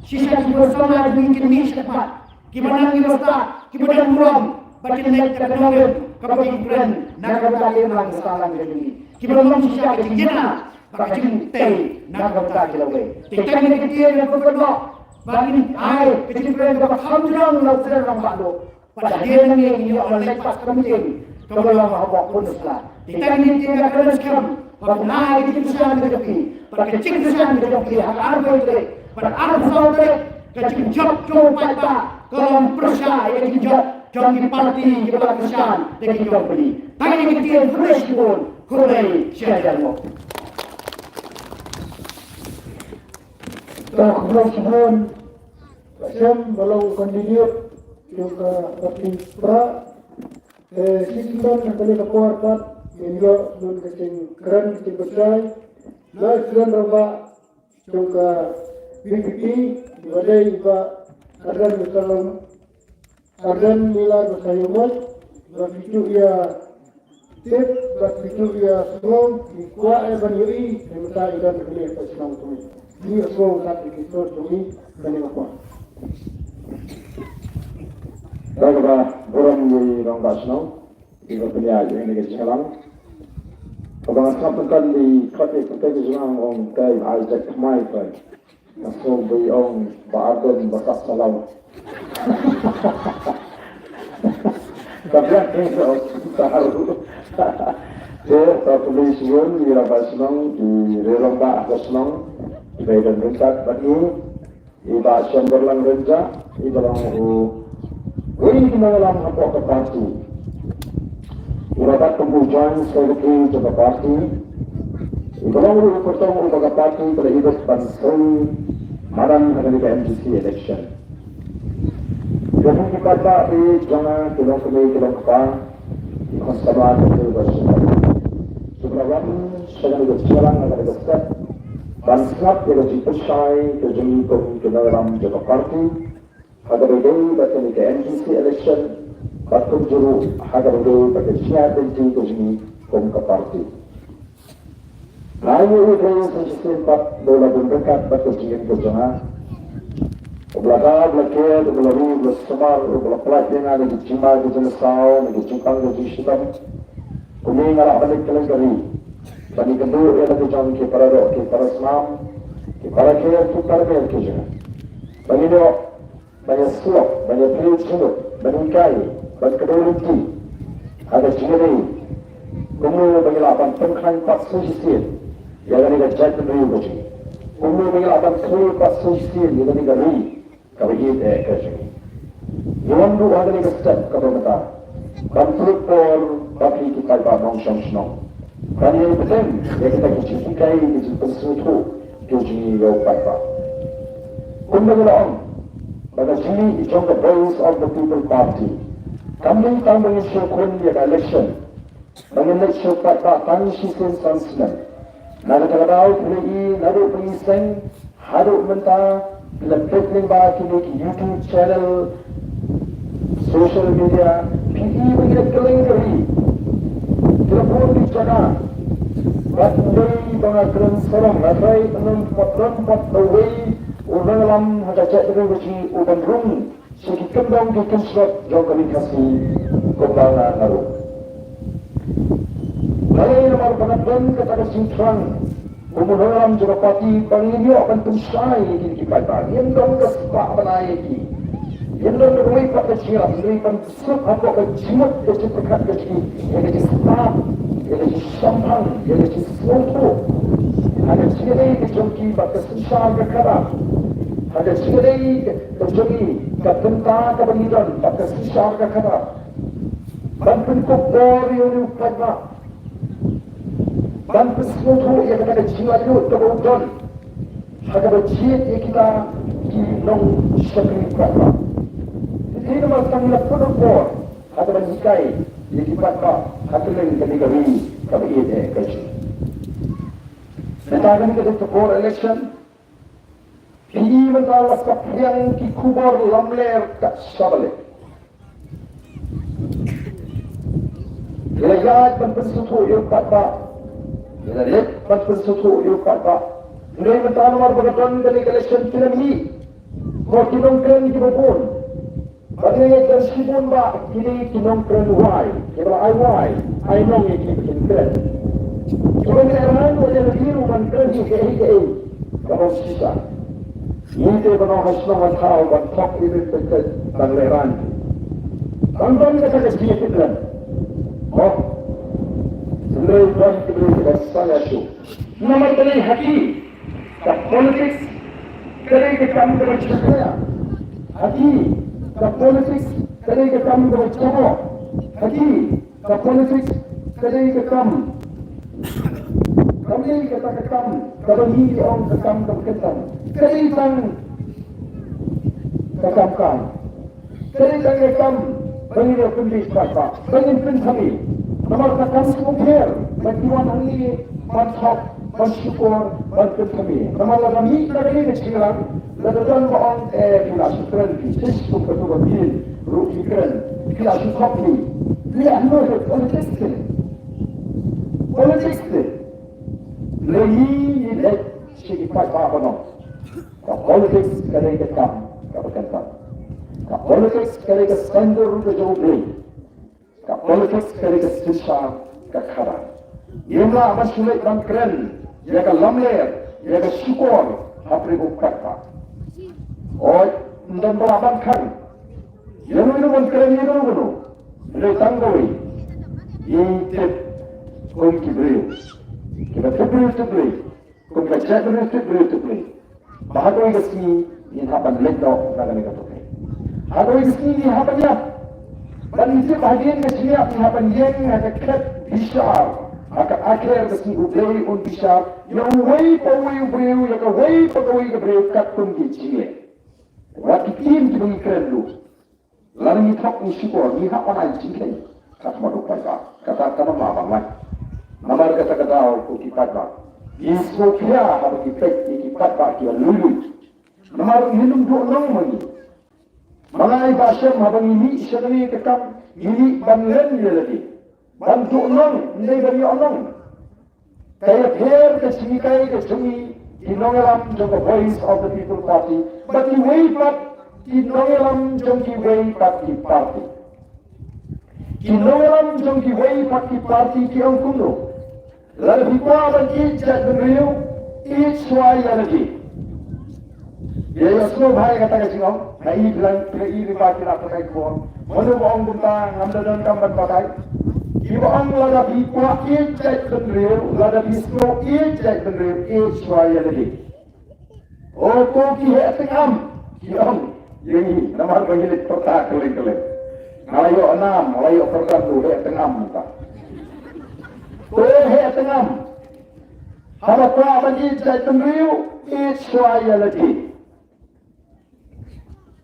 shisha ki nongsamla jong ngi kin mih shakhmat, kiba nang kiba stad, kiba don burom, bad kin leit da ka nongrim kaba ki kren na ka bynta ka imlang ka sahlang ka jong ngi, kiba long shisha ka jingïada bad ka jingtei na ka bynta ki lawei. Te tang ïa kane ka ktien nga kyrpad noh ba ngin ai ka jingkren kaba kham jrong na u President Rangbah Duh. Bad hadien ngi ngin ïoh ban leit pat ka meeting kaba long hapoh Phunsla. Te tang ïa kane ka ktien nga kren skhem ba ngin ai ka jingkyrshan ka jong phi, bad ka jingkyrshan ka jong phi ha ka arphew tarik bad arphew saw tarik, ka jingjop jong u paidbah ka long pyrshah ïa ka jingjop jong ki party kiba la kyrshan da ki company. Tang ïa kane ka ktien, khublei shibun, khublei shihajar nguh. Te khublei shibun, Bah Shem, ba long u candidate jong ka party Prah. Te shisyndon ha kane ka por pat ngin ïoh ban ka jingkren ka jingpyrshah na u President Rangbah jong ka V P P, ba dei Bah Ardent Miller Basaiawmoit, ba phi ju ïa tip, ba phi ju ïa sngew, phi kwah eh ban ïohi, te mynta i don ha kane ka shnong jong ngi. Ngi ïa sngew kat ïa ki sngew jong ngi, kane ka por. Kaba burom ïa i rangbah shnong, i ba pynïaid ïa kane ka jingïalang. Kaba nga sngap pynkan, i khot ïa ka jingïalang ong ka ai jait thymmai phi. Nga sngew ba i ong Bah Ardent ba sah salam. Ka biang ka ong ta haru. Te, ta khublei shibun ïa i rangbah shnong, i rangbah ka shnong, i ba i don ryngkat bad ngi, i Bah Shanborlang Rynjah, i ba long u Wei ki nongïalam hapoh ka party. Uba bat kum u joint secretary jong ka party. Uba long ruh u kyrtong uba ka party ka la ibit ban soi madan ha kane ka M D C election. Ïa ki paidbah jong nga ki long kmie ki long kpa, ki khun samla ki briew ba shisha. Ki ba la wan sha kane ka jingïalang ha kane ka step ban sngap ïa ka jingpynshai ka jong ngi kum ki nongïalam jong ka party. Ha kaba ïadei bad kane ka M D C election, bad kumjuh ruh ha kaba ïadei bad ka jingïaid lynti ka jong ngi kum ka party. Nga ai ïa U Blei sa shisien pat ba u la bun ryngkat bad ka jingim ka jong nga. U ba la da, u ba la khet, u ba la ri, u ba la sumar, u ba la pynlait ïa nga na ki jingma ki jingsaw, na ki jingpang ki jingshitom. Kumne nga lah ban leit kylleng ka ri ban ïakynduh ïa la ki jong ki paradoh ki parasnam, ki parakher ki paramer ki jong nga. Ba ngin ïoh ban ïasyllok, ban ïatrei jingmut, ban hikai, ban kdew lynti ha ka jingïadei kumno ba ngi lah ban pynkhlaiñ pat sa shisien ïa kane ka jaitbynriew ka jong ngi. Kumno ba ngi lah ban khlaiñ pat sa shisien ïa kane ka ri kaba ïeit eh ka jong ngi. Ngi wan ruh ha kane ka step kaba mynta ban pynlut por ba phi ki paidbah nongshong shnong ban ïai bteng ïa kita ki jinghikai, ki jingpynsngewthuh ki jong ngi ïa u paidbah. Kumba ngi la ong ba ka jingmih jong ka Voice of the People Party kam dei tang ba ngin sngewkhun ïa ka election, ba ngin leit sha u paidbah tang shisien san snem. Na kata ka daw phi la i naduh ba ngi seng haduh mynta, phi la peit lyngba kine ki YouTube channel, social media, phi i ba ngi leit kylleng ka ri, ki la bun ki jaka. Bad dei ba nga kren sarong, nga trai ba ym pat, ym pat da uwei u nongïalam ha ka jaitbynriew ka jong ngi u ban rung sha ki kyndong ki kynshlur jong ka ri Khasi kumba nga nga ruh. Balei? Namar ba nga don kata ka jingthrang kum u nongïalam jong ka party ba ngin ïoh ban pynshai ïa ki, ki paidbah. Ngin don ka spah ban ai ïa ki. Ngin don kawei pat ka jingïalam, ngin don ban suk hapoh ka jingmut ka jingpyrkhat ka jong ki ïa ka jingstad, ïa ka jingshemphang, ïa ka jingsngewthuh ha ka jingïadei ka jong ki bad ka synshar ka khadar. Ha ka jingïadei ka jong ngi, ka bynta kaba ngi don bad ka synshar ka khadar, ban pynkup bor ïa une u paidbah, ban pynsngewthuh ïa kata ka jinglaitluid kaba u don ha kaba jied ïa kita ki nongshakri paidbah. Te namar kata ngi la pynkup bor ha kaban hikai ïa ki paidbah ha kylleng kane ka ri kaba ïeit eh ka jong ngi. Mynta kane ka dei ka por election. Phi i mynta la saphriang ki khubor lamler kat shaba leh. Ngi la ïaid ban pynsngewthuh ïa u paidbah. Ngi la leit ban pynsngewthuh ïa u paidbah. Hynrei mynta namar ba ka don kane ka election ki la mih. Ko ki nongkren kiba bun. Ba ngi ïa jan shibun ba kine ki nongkren wai, kiba la ai wai, ai nong ïa ki ba kin kren. Kiba ngi la ran ko ïa la ki ruh ban kren ïa kaei kaei kaba shisha. Ngi te ba nong ha shnong ha thaw ban thok ïa ki pynpeit ban lehrain. Ban ban kata ka jingïakhih kren. Mo. Hynrei ban ki briew kiba sngewsih. Namar balei ha ki ka politics ka dei ka kam kaba jingkhaïa. Ha ki ka politics ka dei ka kam kaba jabo. Ha ki ka politics ka dei ka kam, kam dei kata ka kam kaba ngi ong ka kam kaba kynsan. Ka dei tang ka kam kam. Ka dei tang ka kam ba ngin ïa pynbeit paidbah, ba ngin pynthame. Namar ka kam sngewpher ba ki wan hangne ban thok, ban shukor, ban pynthame. Namar lada mih na kane ka jingïalang, lada don ba ong, eh, phi la shu kren phi, phi shu kren phi, ruh phi kren, phi la shu thok phi. Leh hangno, politics te. Politics te. Lei ngi leit sha ki paidbah ba nong. Ka politics ka dei ka kam kaba kynsan. Ka politics ka dei ka saiñdur ka jong U Blei. Ka politics ka dei ka synshar ka khadar. Ngim lah ban shu leit ban kren ïa ka lamler, ïa ka shukor hapdeng u paidbah. Oi, ym don ba lah ban khang ïa uno uno ban kren ïa uno uno. Hynrei tang kawei, ngi tip kum ki briew kiba tip briew tip briew. Kum ka jaitbynriew tip briew tip briew. Ba ha kawei ka sngi ngin hap ban leit noh na kane ka pyrthei. Ha kawei ka sngi ngin hap ban ïap. Ban ïa tip hadien ka jingïap ngin hap ban ïeng ha ka khet bishar. Ha ka akhir ka sngi U Blei un bishar ïa uwei pa uwei u briew, ïa kawei pa kawei ka briew katkum ki jingleh. Wat ki ktien kiba ngi kren ruh. Lada ngi thok ngi shukor, ngi hap ban ai jingkheiñ. Ka khmat u paidbah, kata ka mama ban lai. Namar kata ka daw ko ki paidbah, ngi sngewkhia haba ngi peit ïa ki paidbah kiba lui lui. Namar ngim duh nong ma ngi. Ma nga i Bah Shem, haba ngi mih sha kane ka kam, ngi mih ban len ïa lade, ban duh nong, ym dei ban ïoh nong. Ka ïapher ka jinghikai ka jong ngi ki nongïalam jong ka Voice of the People Party bad kiwei pat ki nongïalam jong kiwei pat ki party. Ki nongïalam jong kiwei pat ki party ki ong kumno? Lada phi kwah ban ïeit jaitbynriew, ïeit shuwa ïa lade. Ïa, ïa sngewbha ïa kata ka jingong. Nga i bilang, nga i lyngba ki la pynlait khubor. Mano ba ong kumta, ngam da donkam ban batai. Kiba ong lada phi kwah ïeit jaitbynriew, lada phi sngew ïeit jaitbynriew, ïeit shuwa ïa lade. O ko ki heh tyngam, ki ong. Ïa ngi, namar ba ngi leit pyrta kylleng kylleng. Nga la ïoh nam, nga la ïoh pyrta tu heh tyngam ta. Ko heh tyngam. Haba kwah ban ïeit jaitbynriew, ïeit shuwa ïa lade.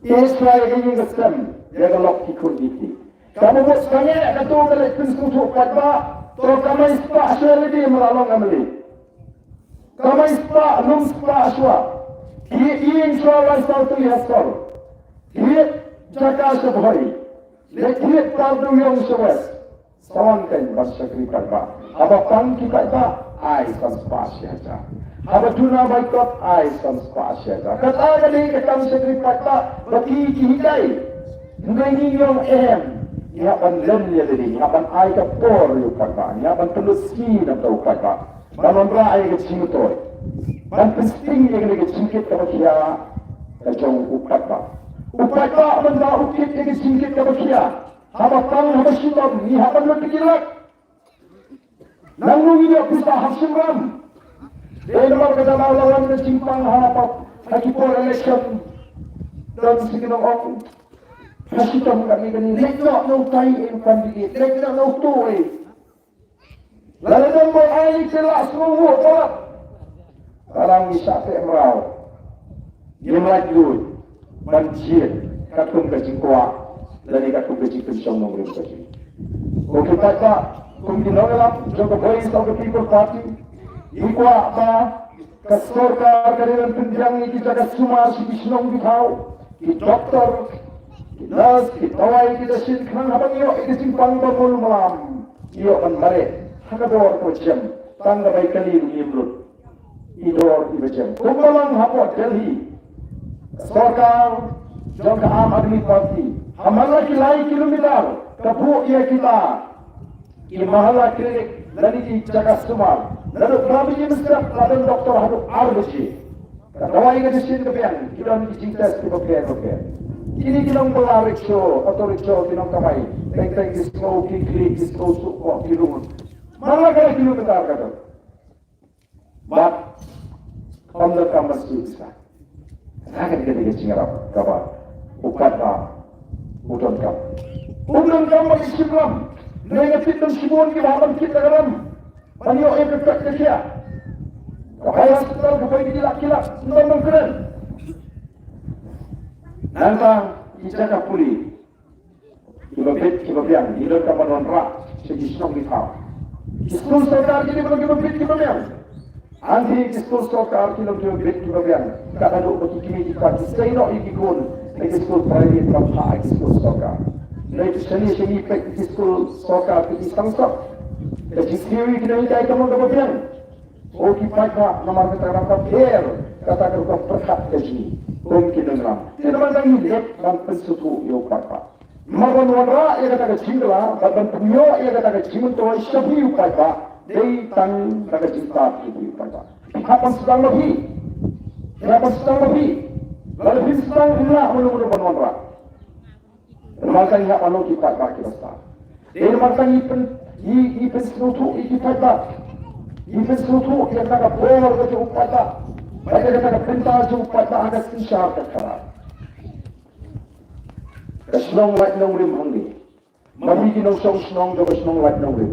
Israel ka ïing ka sem ïa ka lok ki khun ki kti. Kaba mut sangeh kato ka leit pynsngewthuh paidbah, to kamai spah shuwa lade ma la long M L A. Kamai spah, lum spah shuwa. Thied ïing shuwa lai saw tylli ha sor. Thied jaka sha Bhoi. Leit thied Tardew Ïong sha West. Sa wan kein ban shakri paidbah. Haba pang ki paidbah, ai san spah shi hajar. Haba duna baikot, ai san spah shi hajar. Kata ka dei ka kam shakri paidbah ba ki ki hikai. Hynrei ngi ong em. Ngi hap ban len ïa lade, ngi hap ban ai ka por ïa u paidbah, ngi hap ban pynlut sngi na bynta u paidbah. Ban wanrah ïa ka jingmyntoi. Ban pynsting ïa kane ka jingkit kaba khia ka jong u paidbah. U paidbah mynta u kit ïa ka jingkit kaba khia. Haba pang haba shitom ngi hap ban lut da ki lak. Nangno ngin ïoh pisa hap shim ram. Dei namar ka dei la wan ka jingpang ha pap ha ki por election. Don shi ki nong ong ha shitom kane kane leit noh na utai e u candidate, leit noh na uto e. Lada don ba ai te la sngewnguh palat. Ka dang ngi shah teh mraw. Ngim lait luid ban jied katkum ka jingkwah lane katkum ka jingpynshong nongrim ka jong ngi. Ko ki paidbah, kum ki nongïalam jong ka Voice of the People Party, ngi kwah ba ka sorkar ka dei ban pynbiang ïa ki jaka sumar sha ki shnong ki thaw, ki doktor, ki nurse, ki dawai, ki dashin, khnang haba ngi ïoh ïa ka jingpang ba mul malam. ïoh ban mareh ha ka dor kaba jem, tang ka bai kali ruh ym lut. I dor iba jem. Kumba long hapoh Delhi, ka sorkar jong ka Aam Aadmi Party, ha man la ki lai kilometer ka buh ïa kita ki mahalla clinic lane ki jaka sumar. Naduh Prime Minister la don doktor haduh ar baje. Ka dawai ka jingshisha ka biang, ki don ki jingtest kiba pher bapher. Kine ki nongbylla rickshaw, auto rickshaw, ki nongkamai, teng teng ki sngew khlieh khlieh, ki sngew suk, ki rung. Man la ka kilometer ka don. Bad ym donkam ban siew pisa. Ka dei ka jingïarap kaba u paidbah u donkam. Um donkam ban shim lam. Hynrei nga tip don shibun kiba hap ban kit da ka dam ban ïoh ïa ka kat ka khiah. Ka bai hospital, ka bai ki lak ki lak, ym don ban kren. Nangta ki jaka pule kiba bit kiba biang, ngi donkam ban wanrah sha ki shnong ki thaw. Ki skul sorkar ki dei ban long kiba bit kiba biang. Hynrei ki skul sorkar ki long kiba bit kiba biang. Ka dei ba ki kmie ki kpa ki sei noh ïa ki khun na ki skul private ban phah ha ki skul sorkar. Hynrei shane shane peit ki skul sorkar ki sangsot. Ka jingkiew ïa ki nonghikai ka long kaba biang. O ki paidbah, namar kata ka dei kaba pher kata ka rukom pyrkhat ka jong ngi kum ki nongïalam. Te namar kata ngi leit ban pynsngewthuh ïa u paidbah. Namar ban wanrah ïa kata ka jingkylla bad ban pynïoh ïa kata ka jingmyntoi sha phi u paidbah, dei tang da ka jingstad jong phi u paidbah. Hap ban sdang ma phi. Hap ban sdang ma phi. Lada phim sdang, phim lah mano mano ban wanrah. Namar kata ngi hap ban long ki paidbah kiba stad. Dei namar kata ngi pyn, ngi, ngi pynsngewthuh ïa ki paidbah. Ngi pynsngewthuh ïa kata ka bor ka jong u paidbah. Bad ïa kata ka bynta jong u paidbah ha ka synshar ka khadar. Ka shnong Laitumkhrah hangne. Ma phi ki nongshong shnong jong ka shnong Laitumkhrah.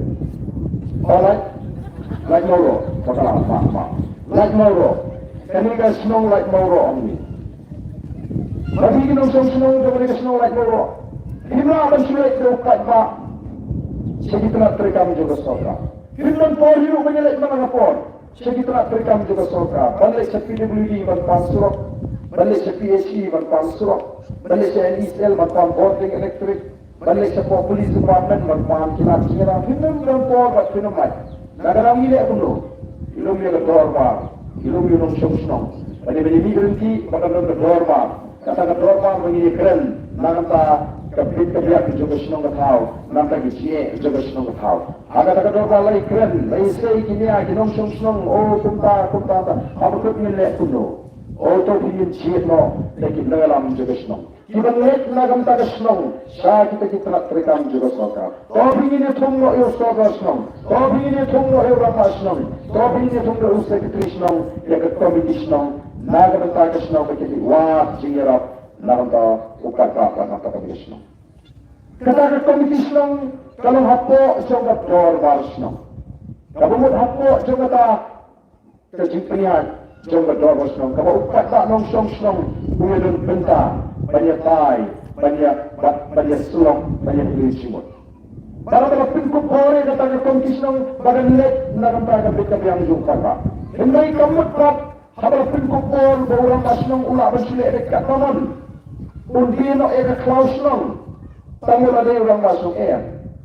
O Lait, Laitumkhrah. Bakla, ma, ma. Laitumkhrah. Kane ka shnong Laitumkhrah hangne. Ma phi ki nongshong shnong jong kane ka shnong Laitumkhrah, phim lah ban shu leit da u paidbah sha ki tnat treikam jong ka sorkar. Phim don por hi ruh ban ïaleit man la ka por sha ki tnat treikam jong ka sorkar. Ban leit sha P W D ban pan surok, ban leit sha P H E ban pan surok, ban leit sha N E C L ban pan bording electric, ban leit shapoh police department ban pan ki lad jingïarap. Phim don por bad phim don mic. Na ka daw ngi leh kumno? Ngi lum ïa ka dorbar, ngi lum ïa u nongshong shnong. Ban ïa, ban ïa mih ryntih ba kan don ka dorbar. Kata ka dorbar ba ngin ïakren na ka bynta ka bit ka biang jong ka shnong ka thaw, na ka bynta ka jingeh jong ka shnong ka thaw. Ha kata ka dorbar la ïakren, la ïasei ki nia ki nongshong shnong, o kumta kumta ta. Haba kut ngin leh kumno? O to phi ngin jied noh da ki nongïalam jong ka shnong. Ki ban leit na ka bynta ka shnong sha kita ki tnat treikam jong ka sorkar. To phi ngin ïathung noh ïa u sordar shnong. To phi ngin ïathung noh ïa u rangbah shnong. To phi ngin ïathung noh ïa u secretary shnong, ïa ka komiti shnong, na ka bynta ka shnong ba kin wad jingïarap na ka bynta u paidbah bad na ka bynta ka shnong. Kata ka komiti shnong ka long hapoh jong ka dorbar shnong. Kaba mut hapoh jong kata ka jingpynïaid jong ka dorbar shnong, kaba u paidbah nongshong shnong u ïadon bynta ban ïatai, ban ïa, ban, ban ïasyllok, ban ïakylli jingmut. Bad la pynkup bor ïa kata ka komiti shnong ba kan leit na ka bynta ka bit ka biang jong u paidbah. Hynrei ka mut pat haba la pynkup bor ba u rangbah shnong u lah ban shu leit beit katba mon, un die noh ïa ka khlaw shnong. Tang ba la dei u rangbah shnong, eh,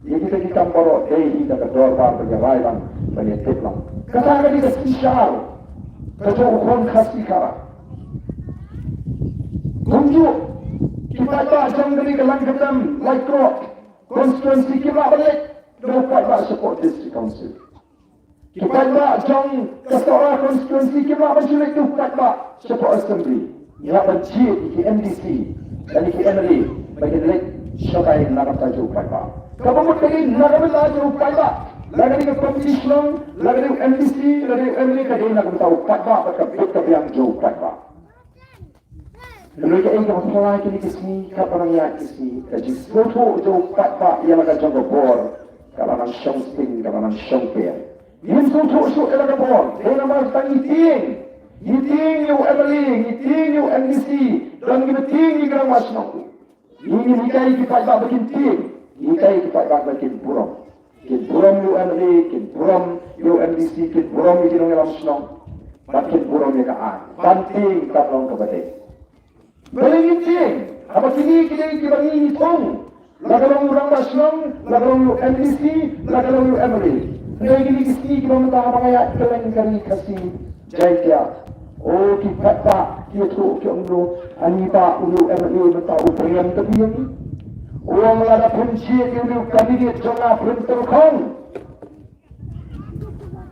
ïa kita ki kam baroh dei hi da ka dorbar ban ïa rai lang, ban ïa tip lang. Kata ka dei ka synshar ka jong u khun Khasi Khara. Kumjuh ki paidbah jong kane ka Langkyrdem, Laitkroh constituency kim lah ban leit da u paidbah shapoh District Council. Ki paidbah jong ka Sohra constituency kim lah ban shu leit da u paidbah shapoh assembly. Ngi hap ban jied ïa ki M D C lane ki M L A ba kin leit shatai na ka bynta jong u paidbah. Kaba mut ka dei na ka bynta jong u paidbah. La ka dei ka komiti shnong, la ka dei u M D C, la ka dei u M L A, ka dei na ka bynta u paidbah bad ka bit ka biang jong u paidbah. Hynrei kaei kaba phylla kine ki sngi, katba nang ïaid ki sngi, ka jingsngewthuh jong u paidbah ïa la ka jong ka bor ka la nang shong sting, ka la nang shong per. Ngim sngewthuh shuh ïa la ka bor, dei namar tang ngi tieng. Ngi tieng ïa u M L A, ngi tieng ïa u M D C, don kiba tieng ïa ki rangbah shnong. Ngi ngim hikai ïa ki paidbah ba kin tieng, ngi hikai ïa ki paidbah ba kin burom. Kin burom ïa u M L A, kin burom ïa u M D C, kin burom ïa ki nongïalam shnong, bad kin burom ïa ka aiñ. Ban tieng kam long kaba dei. Balei ngin tieng? Haba kine ki dei kiba ngi ngi thung. La ka long u rangbah shnong, la ka long u M D C, la ka long u M L A. Hynrei kine ki sngi kiba mynta haba nga ïaid kylleng ka ri Khasi Jaiñtia, o ki paidbah ki ïathuh ki ong, u, ani ba une u M L A mynta u byrngem te biang. U ong lada phin jied ïa une u candidate jong nga phin tyrkhong.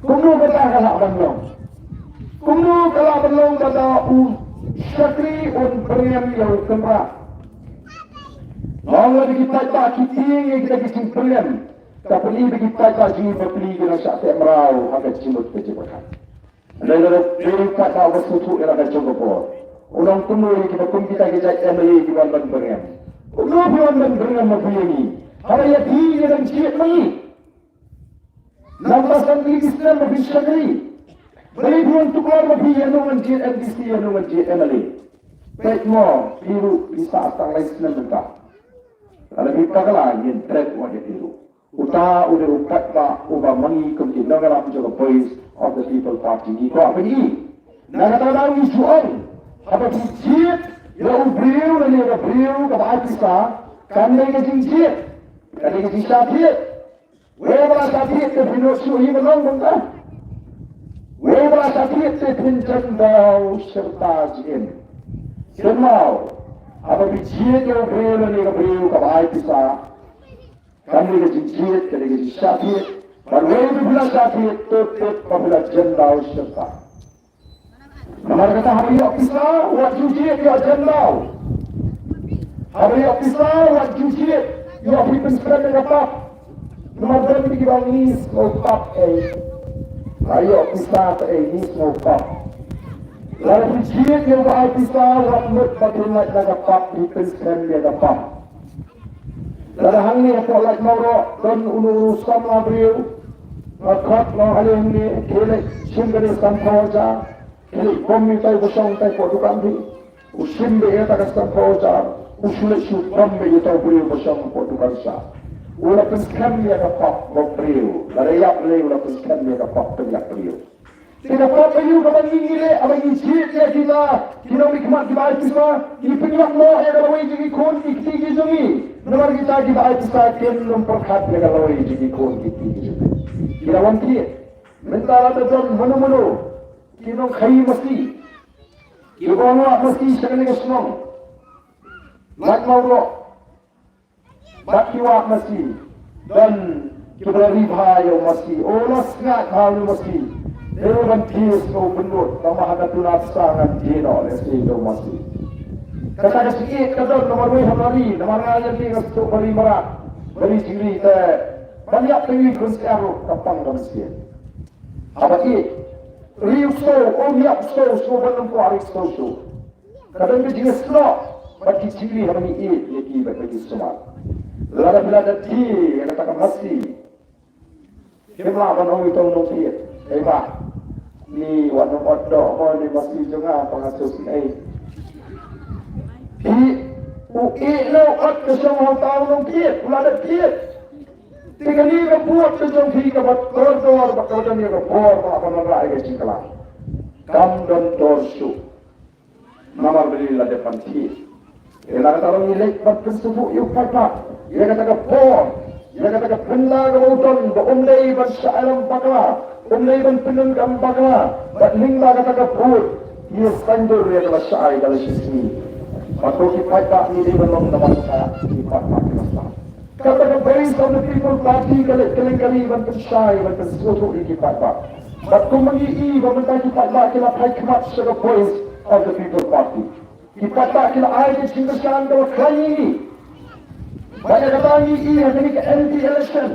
Kumno kata ka lah ban long? Kumno ka lah ban long ba da u shakri un byrngem ïa u kynrad? Nga ong lada ki paidbah ki tieng ïa kita ki jingbyrngem, ka pyni ba ki paidbah jong ngi bapli ki nang shah teh mraw ha ka jingmut ka jingpyrkhat. Hynrei lada u paidbah uba sngewthuh ïa la ka jong ka bor, u ong kumno ïa kiba kum kita ki jait M L A ki wan ban byrngem? Kumno phi wan ban byrngem ma phi ïa ngi? Haba ïa phi ngi dang jied ma ngi. Namar ba san ki snem ba phi shakri. Balei phi wan tuklar ba phi ïa nongwan jied M D C, ïa nongwan jied M L A? Peit mo, phi ruh phi sah tang lai snem mynta. Lada phi bakla ngin trep wat ïa phi ruh. Uta u dei u paidbah uba ma ngi kum ki nongïalam jong ka Voice of the People Party ngi kwah ban ïohi. Na kata ka daw ngi ju ong, haba phi jied ïa u briew lane ïa ka briew kaba ai pisa, kam dei ka jingjied, ka dei ka jingshah thied. Wei ba la shah thied te phin nud shuh hi ban long kumta. Wei ba la shah thied te phin jan daw shirta jingim. Kynmaw, haba phi jied ïa u briew lane ïa ka briew kaba ai pisa, kam dei ka jingjied, ka dei ka jingshah thied. Bad wei ba phi la shah thied, tip tip ba phi la jan daw shirta. Namar kata haba ïoh pisa wat ju jied ïoh jan daw. Haba ïoh pisa wat ju jied ïoh phi pynskhem ïa ka pap. Namar don kiba ong ngi sngew pap ei. Ba ïoh pisa te ei ngi sngew pap. Lada phi jied ïa uba ai pisa wat mut ba phin lait na ka pap, phi pynskhem ïa ka pap. Lada hangne hapoh Laitumkhrah don uno uno u samla briew, nga khot nga ong ale hangne, khie leit shim kane sanphew hajar, khie leit bom ïa utai uba shong utai hapoh dukan phi. U shim beit ïa kata ka sanphew hajar, u shu leit shu bom beit ïa utai u briew uba shong hapoh dukan sha. U la pynskhem ïa ka pap ba briew, lada ïap lei u la pynskhem ïa ka pap pynïap briew. Te ka pop aïu kaba ngi ngi leh haba ngi jied ïa kita ki nongmihkhmat kiba ai pisa? Ngi pynïap noh ïa ka lawei jong ki khun ki kti ki jong ngi. Namar kita kiba ai pisa kim nym pyrkhat ïa ka lawei jong ki khun ki kti ki jong ngi. Ki la wan thied. Mynta lada don mano mano ki nongkhaïi masi, kiba wan wah masi sha kane ka shnong Laitumkhrah, bad ki wah masi, don kiba la ri bha ïa u masi. O la sngaid bha u masi. Dei ban thied sha u pynlut, tangba ha ka tuna pisa ngan thied noh lehse ïa u masi. Kata ka jingïeit ka don namar wei haba la ri, namar nga ïa nga sdang ba ri Mara, ba ri jingri te ban ïap te ngi khun syiar ruh ka pang ka mynsiem. Haba ïeit, ri u ksew, um ïap u ksew shuh ban ym kwah ri u ksew shuh. Ka don ka jingïasnoh bad ki jingri haba ngi ïeit ïa ki bad ba ki sumar. Lada phi la da thied ïa kata ka masi, phim lah ban ong ïa uto u nongthied, hei bah, ni wat nang ot doh mo, ni masi jong nga, pa nga sngewsih ei. Phi, u ïeit ne u ot ka shong ha uta u nongthied, u la da thied. Te kane ka vote ka jong phi kaba kordor bad kaba don ïa ka bor ba ban wanrah ïa ka jingkylla, kam don dor shuh. Namar ba ngi la dep ban thied. Ïa kata ruh ngi leit ban pynsngewthuh ïa u paidbah ïa kata ka bor, ïa kata ka pynda kaba u don ba um dei ban shah ïalam bakla, um dei ban pyndonkam bakla. Bad lyngba kata ka vote ngi ïa saiñdur ïa kaba shai ka la shisngi. Bad ko ki paidbah ngi dei ban long namar kata ki paidbah ki la sah. Kata ka Voice of the People Party ka leit kylleng ka ri ban pynshai ban pynsngewthuh ïa ki paidbah. Bad kumba ngi i ba mynta ki paidbah ki la phai khmat sha ka Voice of the People Party. Ki paidbah ki la ai ka jingkyrshan kaba khlaiñ ïa ngi. Bad ïa kata ngi i ha kane ka M P election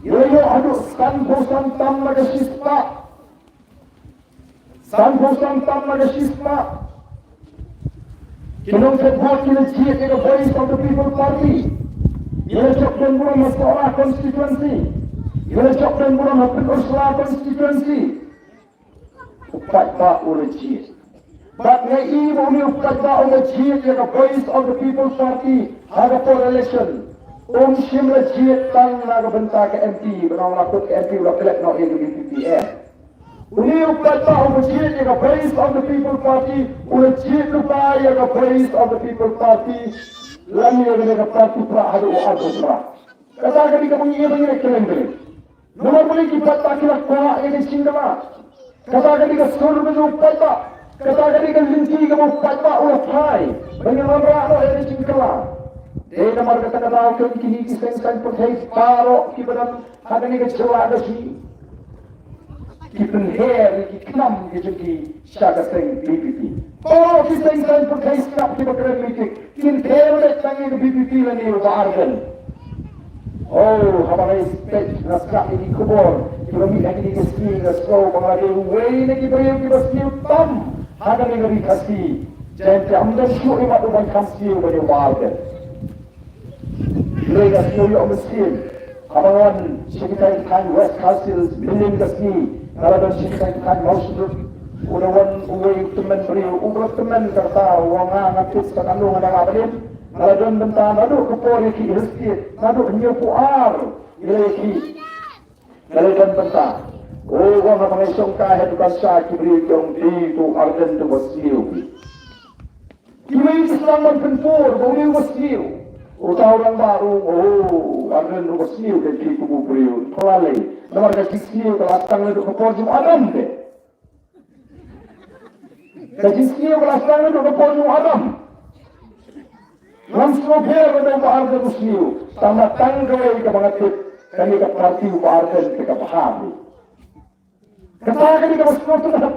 ngi la ïoh haduh sanphew san tam na ka shispah. Sanphew san tam na ka shispah ki nongthep vote ki la jied ïa ka Voice of the People Party. Ngi la jop don burom ha Sohra constituency. Ngi la jop don burom ha Pynursla constituency. U paidbah u la jied. Bad nga i ba une u paidbah u la jied ïa ka Voice of the People Party ha ka por election. Um shym la jied tang na ka bynta ka M P, ba nang la kut ka M P u la klet noh ïa ka V P P M. Une u paidbah uba jied ïa ka Voice of the People Party u la jied lypa ïa ka Voice of the People Party lane ïa ka party Prah haduh u arphew Prah. Kata ka dei kaba ngi ïa ba ngi ïa kren kren. Namar balei ki paidbah ki la kwah ïa ka jingkylla. Kata ka dei ka sur kaba u paidbah. Kata ka dei ka lynti kaba u paidbah u la phai. Ba ngin wanrah noh ïa ka jingkylla. Te namar kata ka daw kane kine ki seng saiñ pyrthei baroh kiba don ha kane ka jylla ka jong ngi ki pynher ïa ki khnam ki jong ki sha ka seng V P P. Baroh ki seng saiñ pyrthei sngap kiba kren mih tik, kin her beit tang ïa ka V P P lane ïa u Bah Ardent. Oh, haba nga ïa peit nga sngap ïa ki khubor kiba mih ha kine ki sngi, nga sngew ba nga la dei uwei na ki briew kiba sniew tam ha kane ka ri Khasi. Jaiñ te ym don shuh i mat u ban kham sniew ban ïa u Bah Ardent. Hynrei nga sngew ïoh mynsiem haba nga wan sha ki thaiñ West Khasi Hills, mynnin ka sngi nga la don sha ki thaiñ Mawshynrut. U la wan uwei u tymmen briew uba la tymmen, kata u ong nga, nga tip sa katno nga dang lah ban im. Nga la don bynta naduh ka por ïa ki Hill State, naduh hynñiew phew ar ngi la ïa ki. Nga la don bynta. U ong haba nga shong kai ha dukan sha ki briew ki ong, dei to u Ardent uba sniew. Kiwei ki sdang ban pynpur ba une uba sniew. Uta u rangbah ruh, oh, u Ardent uba sniew, ka dei kumno u briew. Pynlait lei. Namar ka jingsniew ka la sdang naduh ka por jong u Adam de. Ka jingsniew ka la sdang naduh ka por jong u Adam. Ngam sngewpher lada u Bah Ardent u sniew. Tangba tang kawei kaba nga tip, kane ka party u Bah Ardent te ka bha. Kata ka dei kaba sngewtynnat.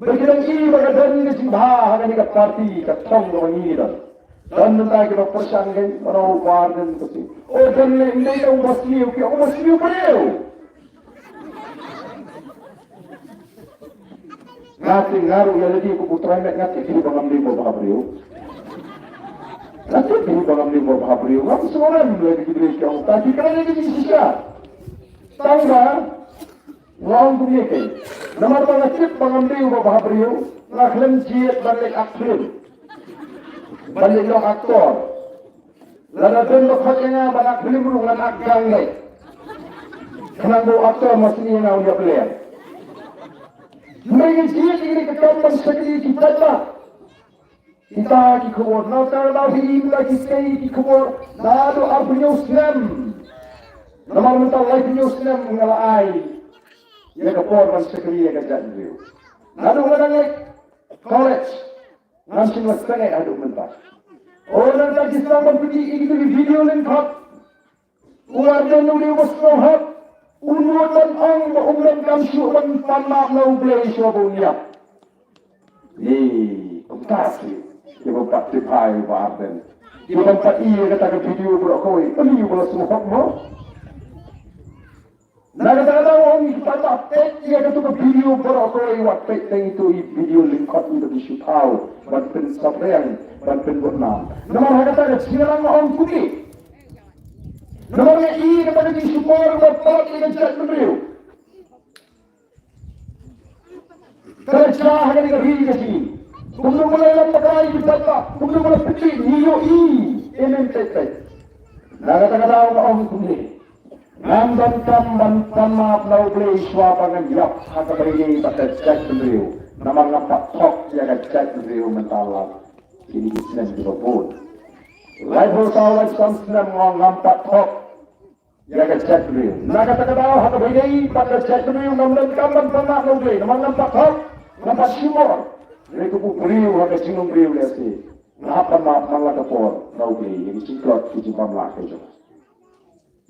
Ba ki dang i ba ka don ka jingbha ha kane ka party ka thong kaba ngi don. Don mynta kiba pyrshang kein, mano u Bah Ardent ka sniew. O don lei, ym dei tang uba sniew, ki ong uba sniew briew. Nga te nga ruh ïa lade kum u trai met nga tip hi ba ngam dei uba bha briew. Nga tip hi ba ngam dei uba bha briew. Ngam sngewrem lei ki briew ki ong ta ki kren ïa ki jingshisha. Tangba Nga ong kumne kein. Namar ba nga tip ba ngam dei uba bha briew, nga khlem jied ban leit act film. Ban leit long actor. Lada don ba khot ïa nga ban act film ruh ngan act gang lei. Khnang ba u actor ma sngewthuh ïa nga u ïap lem. Hynrei nga jied ïa kane ka kam ban shakri ïa ki paidbah. Kita ki khubor, nangta ba phi i mynta ki sei ki khubor, naduh arphew hynñiew snem. Namar mynta laiphew hynñiew snem nga la ai ïa ka por ban shakri ïa ka jaitbynriew. Naduh nga dang leit college, ngam shym la sangeh haduh mynta. O nangta ki sdang ban pyni ïa kito ki video lyngkot. U Ardent u dei uba sngewhok, un nud ban ong ba um donkam shuh ban pan map na U Blei shuwa ba un ïap. Ïe, kumta shi kiba pat tip ïa u Bah Ardent. Kiba pat i ïa kata ka video baroh kawei, ym i uba la sngewhok mo. Na kata ka daw ong i kiba pat peit ïa kata ka video baroh kawei, wat peit tang ito i video lyngkot i ba ki shu thaw ban pynsaphriang, ban pynbud nam. Namar ha kata ka jingïalang nga ong kumne. Namar nga i kata ka jingshukor ba palat ïa ka jaitbynriew. Ka la jia ha kane ka ri ka jong ngi. Kumno ba la ïalam bakla ïa ki paidbah, kumno ba la pynlong ngi ïohi. Em em peit peit. Na kata ka daw nga ong kumne. Ngam donkam ban pan map na U Blei shuwa ba ngan ïap ha kaba ïadei bad ka jaitbynriew. Namar ngam pat thok ïa ka jaitbynriew mynta la kine ki snem kiba bun. Laiphew saw laiphew san snem nga ong ngam pat thok ïa ka jaitbynriew. Na kata ka daw ha kaba ïadei bad ka jaitbynriew ngam donkam ban pan map na U Blei namar ngam pat thok, ngam pat shukor. Hynrei kum u briew ha ka jinglong briew lehse nga hap pan map man la ka por na U Blei ïa ki jingtlot ki jingbym lah ka jong.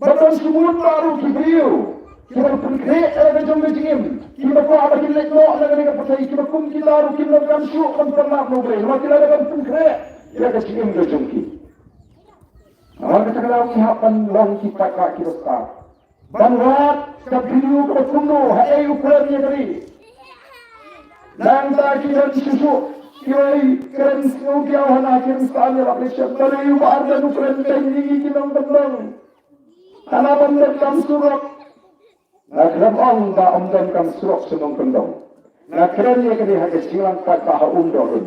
Bad don shu bun baroh ki briew kiba pynkhreh ïa la ka jong ka jingim, kiba kwah ba kin leit noh na kane ka pyrthei, kiba kum kita ruh kim donkam shuh ban pan map na U Blei namar ki la dei ban pynkhreh ïa ka jingim ka jong ki. Namar kata ka daw ngi hap ban long ki paidbah kiba stad. Ban wad ka video kaba kumno, haei u kren ïa ka ri. Nangta ki don shuh shuh kiwei kren sngewthiaw hana ki rynsan ïalap election. Balei u Bah Ardent u kren beiñ ïa ngi ki nongkyndong? Hana bym donkam surok. Nga khlem ong ba ym donkam surok sha nongkyndong. Nga kren ïa kane ha ka jingïalang paidbah ha Umdohlun.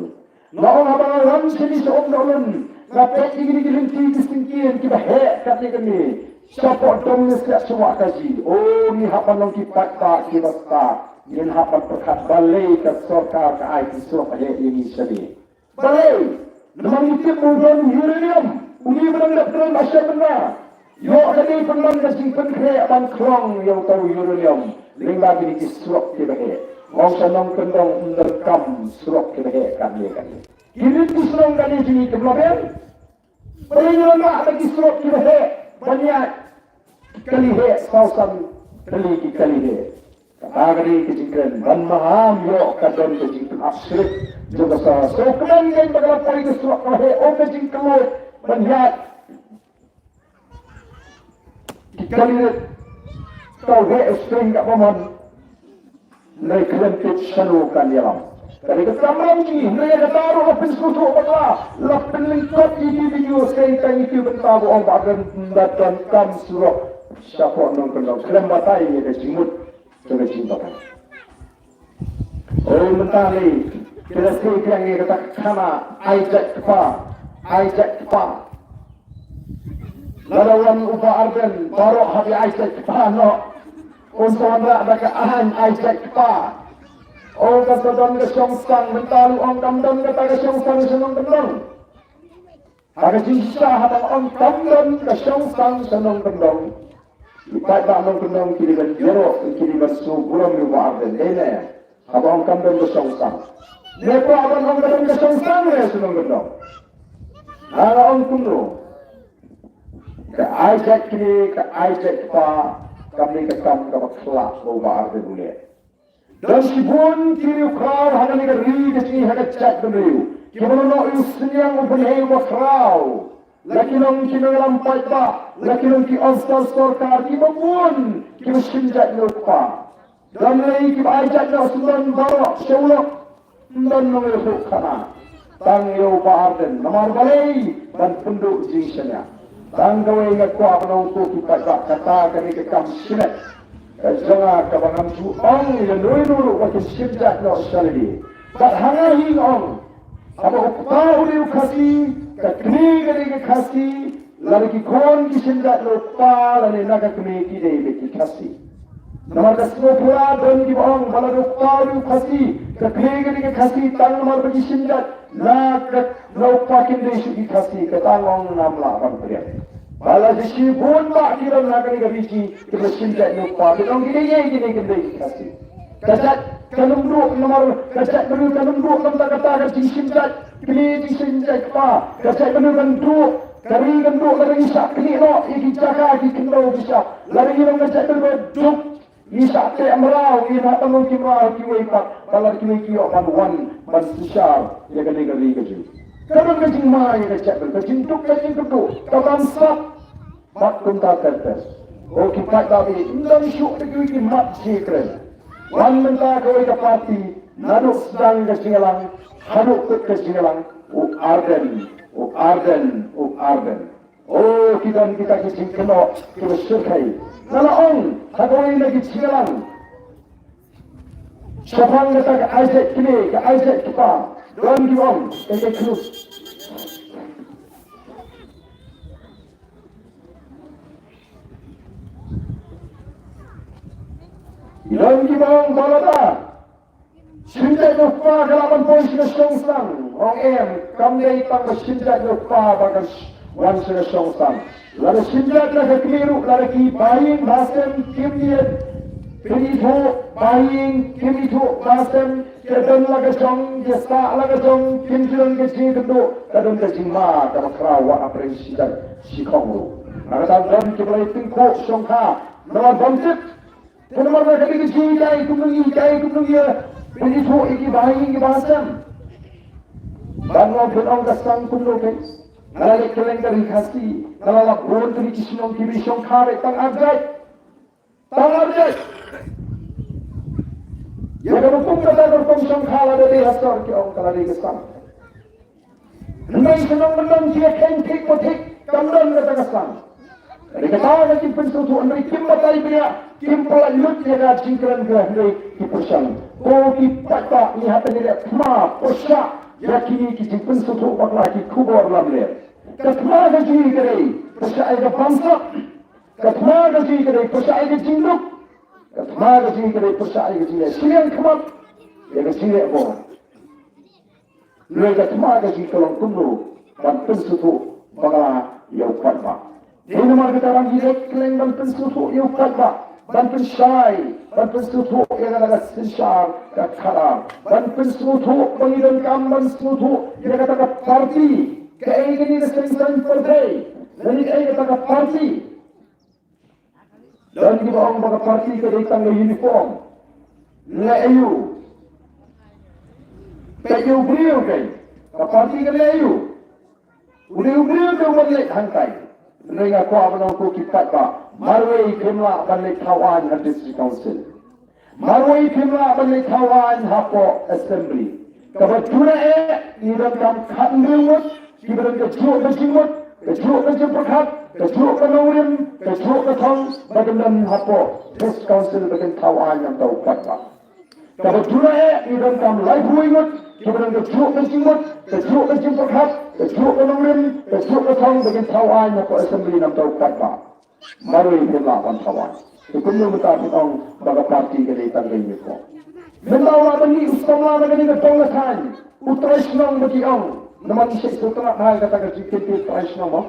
Nga ong haba nga wan shane sha Umdohlun, nga peit ïa kine ki lynti ki syngkien kiba heh katne katne. Shapoh Dong Nongsiat sha Wahkaji. O, ngi hap ban long ki paidbah kiba stad. Ngin hap ban pyrkhat balei ka sorkar ka ai ki surok ba heh ïa ngi shane. Balei? Namar ngi tip ba u don uranium, une ba dang dep kren ba shem bynta. Ïoh kane pynban ka jingpynkhreh ban khlong ïa uta u uranium lyngba kine ki surok kiba heh. Ong sha nongkyndong ym donkam surok kiba heh katne katne. Ki rit ki shnong katne jong ngi kim lah ban. Balei ngi lah ban ki surok kiba heh ban ïaid ki kali heh, saw san tylli ki kali heh. Kata ka dei ka jingkren ban maham ïoh ka don ka jingpynap script jong ka sawdong. So kmen kein ba ka la poi ka surok kaba heh, oh ka jingkylluid ban ïaid ki kali heh. Ka heh u string kaba mon. Hynrei khlem tip shano kan ïalam. Ka dei ka kamram jong ngi, hynrei ïa kata ruh la pynsngewthuh bakla, la pynlyngkot ïa ki video shisha tang ïa ki bynta ba ong ba kan da donkam surok shapoh nongkyndong. Khlem batai ïa ka jingmut jong ka jingbatai. Oi mynta lei, ki la sei biang ïa kata ka khana, ai jait kpa, ai jait kpa. Lada wan u Bah Ardent, baroh hap ai jait kpa noh. Un sa wanrah da ka aiñ ai jait kpa. O, ka sa don ka shongsang, mynta ruh ong kam don kata ka shongsang sha nongkyndong. Ha ka jingshisha haba ong kam don ka shongsang sha nongkyndong, ki paidbah nongkyndong ki dei ban ïaroh, ki dei ban sngewbha ïa u Bah Ardent. Dei ne? Haba ong kam don ka shongsang. Ne kwah ban ong ka don ka shongsang ne sha nongkyndong? Nga la ong kumno? Ka ai jait kmie, ka ai jait kpa, kam dei ka kam kaba khlak ba u Bah Ardent u leh. Don shibun ki riewkhraw ha kane ka ri ka jong ngi, ha ka jaitbynriew, kiba la noh ïa u synñiang u bynhei uba khraw. La ki long ki nongïalam paidbah, la ki long ki officer sorkar, kiba bun kiba shim jait na u kpa. Don lei kiba ai jait noh, sngewdon baroh sha u lok. Ym don nongïathuhkhana, tang ïa u Bah Ardent. Namar balei? Ban pynduh jingshaniah. Tang kawei nga kwah ban ong ko ki paidbah, kata ka dei ka kam shimet ka jong nga kaba ngam ju ong ïa uno uno ruh ba kin shim jait noh sha lade. Bad ha nga hi nga ong, haba u kpa u dei u Khasi, ka kmie ka dei ka Khasi, lada ki khun ki shim jait na u kpa lane na ka kmie ki dei beit ki Khasi. Namar ka sngewphylla don kiba ong ba lada u kpa u dei u Khasi, ka kmie ka dei ka Khasi, tang namar ba ki shim jait na ka, na u kpa kim dei shuh ki Khasi, kata nga ong ngam lah ban pdiang. Ba la dei shibun bah ki don ha kane ka ri jong ngi kiba shim jait na u kpa, ki ong ki dei, ki dei, kim dei ki Khasi. Ka jait kan ym duh namar ka jaitbynriew, kan ym duh namar kata ka jingshim jait kmie, jingshim jait kpa. Ka jaitbynriew kan duh, ka ri kan duh lada ngi shah knieh noh ïa ki jaka, ki khyndew ki shyiap. Lada ngi long ka jaitbynriew ba duk, ngi shah teh mraw, ngi hap ban long ki mraw kiwei pat, ba lada kiwei ki ïoh ban wan ban synshar ïa kane ka ri ka jong ngi. Ka don ka jingma ïa ka jaitbynriew, ka jingduk, ka jingkyrduh, ka bamsap. Bad kumta ter ter. Ko ki paidbah, ym don shuh da kiwei ki mat jingkren. Wan mynta kawei ka party, naduh sdang ka jingïalang haduh kut ka jingïalang, u Ardent, u Ardent, u Ardent. O, ki don kita ki jingkynnoh kiba shyrkhei. Nga la ong ha kawei na ki jingïalang, shaphang kata ka ai jait kmie, ka ai jait kpa, don kiba ong ka jait kmie. Ki don kiba ong ba lada shim jait na u kpa ka lah ban poi sha ka shongsang. Ong em, kam dei tang ba shim jait na u kpa ba kan sh-, wan sha ka shongsang. Lada shim jait na ka kmie ruh, lada ki bahaïing bahasem kim ïa pynithuh, bahaïing kim ithuh bahasem, ki don la ka jong, ki sah la ka jong, kim ju don ka jingkynduh, ka don ka jingma kaba khraw wat hapdeng shi jait shi khong ruh. Na kata don kiba la ïa tyngkhuh shongkha namar bym tip. Te namar ba ka dei ka jinghikai kumno ngi hikai kumno ngi ïa pynithuh ïa ki bahaïing ki bahasem. Bad nga phin ong ka sang kumno kein. Nga la leit kylleng ka ri Khasi, nga la lap bun tylli ki shnong kiba shongkha beit tang ar jait. Tang ar jait. Ïa kaba kum kata ka rukom shongkha lada dei ha sor ki ong ka la dei ka sang. Hynrei shnong mynnong ki ïa kheiñ thik ba thik, kam don kata ka sang. Hynrei kata ka jingpynsngewthuh, hynrei kim batai bniah, kim pynlait lut ïa ka jingkren ka, hynrei ki pyrshang. Ko ki paidbah, ngi hap ban leh thma pyrshah ïa kine ki jingpynsngewthuh bakla, ki khubor lamler. Ka thma ka jong ngi ka dei pyrshah ïa ka bamsap. Ka thma ka jong ngi ka dei pyrshah ïa ka jingduk. Ka thma ka jong ngi ka dei pyrshah ïa ka jingleh shiliang khmat, ïa ka jingleh bor. Hynrei ka thma ka jong ngi ka long kumno ban pynsngewthuh bakla ïa u paidbah. Dei namar kata ba ngi leit kylleng ban pynsngewthuh ïa u paidbah, ban pynshai, ban pynsngewthuh ïa kata ka synshar ka khadar, ban pynsngewthuh ba ngi donkam ban sngewthuh ïa kata ka party, kaei kane ka seng saiñ pyrthei, lane kaei kata ka party. Don kiba ong ba ka party ka dei tang ka uniform. Leh aïu? Peit ïa u briew kein. Ka party ka leh aïu? U dei u briew te u ban leit hangtai. Hynrei nga kwah ban ong ko ki paidbah, marwei phim lah ban leit thaw aiñ ha District Council. Marwei phim lah ban leit thaw aiñ hapoh Assembly. Kaba duna eh ngi donkam khathynriew ngut kiba don ka juh ka jingmut, ka juh ka jingpyrkhat, ka juh ka nongrim, ka juh ka thong, ba kin don hapoh District Council ba kin thaw aiñ namar u paidbah. Kaba duna eh ngi donkam laiphew ngut kiba don ka juh ka jingmut, ka juh ka jingpyrkhat, ka juh ka nongrim, ka juh ka thong, ba kin thaw aiñ hapoh Assembly namar u paidbah. Marwei phim lah ban thaw aiñ. Te kumno mynta phin ong ba ka party ka dei tang ka uniform? Mynta u lah ban mih u samla na kane ka dong ka thaiñ, u trai shnong ba ki ong. Namar ngi shait sngewtynnat ha kata ka jingkyntiew trai shnong mo.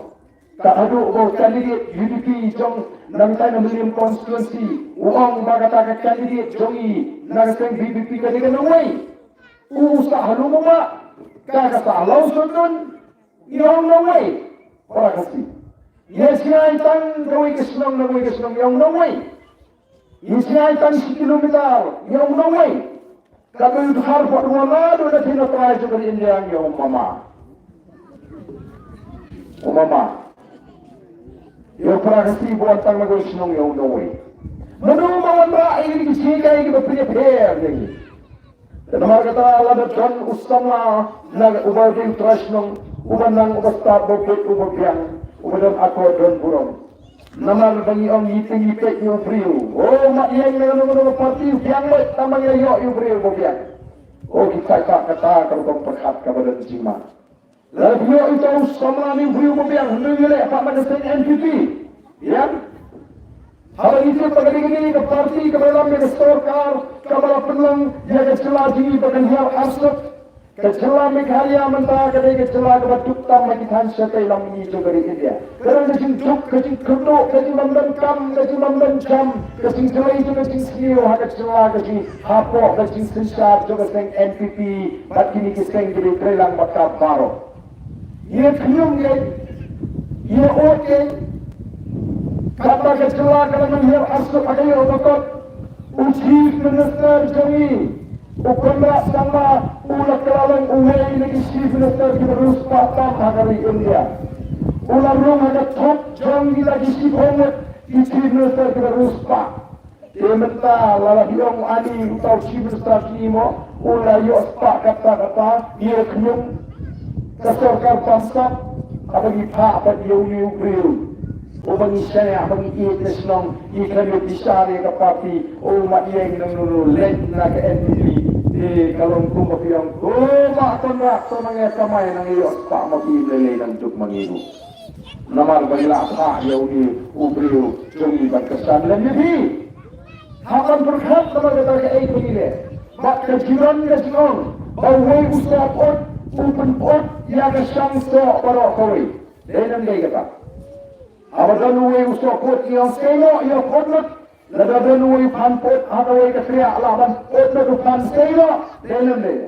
Ka haduh ba u candidate U D P jong na mynta na Mylliem constituency u ong ba kata ka candidate jong i na ka seng V P P ka dei ka nongwei. U sah ha Lum Umba, ka ka sah ha Lawsawdon. Ngi ong nongwei. Para Khasi, ngi ïa jngai tang kawei ka shnong na kawei ka shnong, ngi ong nongwei. Ngi jngai tang shi kilometer, ngi ong nongwei. Katba u dkhar pat u ong naduh na thik na trai jong ka ri India, ngi ong mama. Ong mama. Ïa u Para Khasi ba wan tang na kawei ka shnong, ngi ong nongwei. Mano ba wanrah ïa kine ki jinghikai kiba pher pher ïa ngi? Te namar kata lada don u samla na uba dei u trai shnong, uba nang, uba stad, uba bit, uba biang, uba don akor, don burom. Namar ba ngi ong ngi te ngi peit ïa u briew. O, mat ïeng na kano kano ka party, u biang beit, tang ba ngi la ïoh ïa u briew uba biang. O, ki paidbah, kata ka rukom pyrkhat kaba don jingma. Lada phi ïoh ïa uta u samla ne u briew ba biang, hynrei u ïaleh pat bad ka seng N P P. Ïa. Haba ngi tip ba ka dei kane ka party kaba ïalam ïa ka sorkar kaba la pynlong ïa ka jylla jong ngi ba kan hiar arsut. Ka jylla Meghalaya mynta ka dei ka jylla kaba duk tam ha ki thaiñ shatei lam mihngi jong ka ri India. Ka don ka jingduk, ka jingkyrduh, ka jingbym don kam, ka jingbym don jam, ka jingjlei jong ka jingsniew ha ka jylla ka jong ngi hapoh ka jingsynshar jong ka seng N P P bad kine ki seng kiba treilang bad ka baroh. Ïa khñium kein, ïa ud kein, katba ka jylla ka dang hiar arsut ha ka ïew ka kot. U Chief Minister jong ngi, u Conrad Sangma, u la kylla long uwei na ki Chief Minister kiba riewspah tam ha ka ri India. U la rung ha ka top jong ki la ki shiphew ngut ki Chief Minister kiba riewspah. Te mynta lada phi ong ani uta u Chief Minister jong ngi mo, u la ïoh spah katta katta, ïa khñium. Ka sorkar bamsap, haba ngi phah pat ïa une u briew uba ngi shaniah, ba ngi ïeit na shnong, ngi khlem ïoh bishar ïa ka party, u mat ïeng nang nunu leit na ka N P P. Te ka long kumba phi ong, ko Bah Conrad, to nang ïa kamai nang ïoh spah ma phi, lei lei nang duk ma ngi ruh. Namar ba ngi la phah ïa une u briew jong ngi ban kyrshan lem ïa phi. Hap ban pyrkhat namar kata kaei ba ngi leh. Bad ka jingwan ka jingong ba uwei u sohput u pynput ïa ka shang soh baroh kawei. Dei ne ym dei kata? Haba don uwei u sohput ngi ong sngewbha ïa put lut. Lada don uwei u phanput ha kawei ka triah lah ban put lut u phan sngewbha. Dei ne ym dei?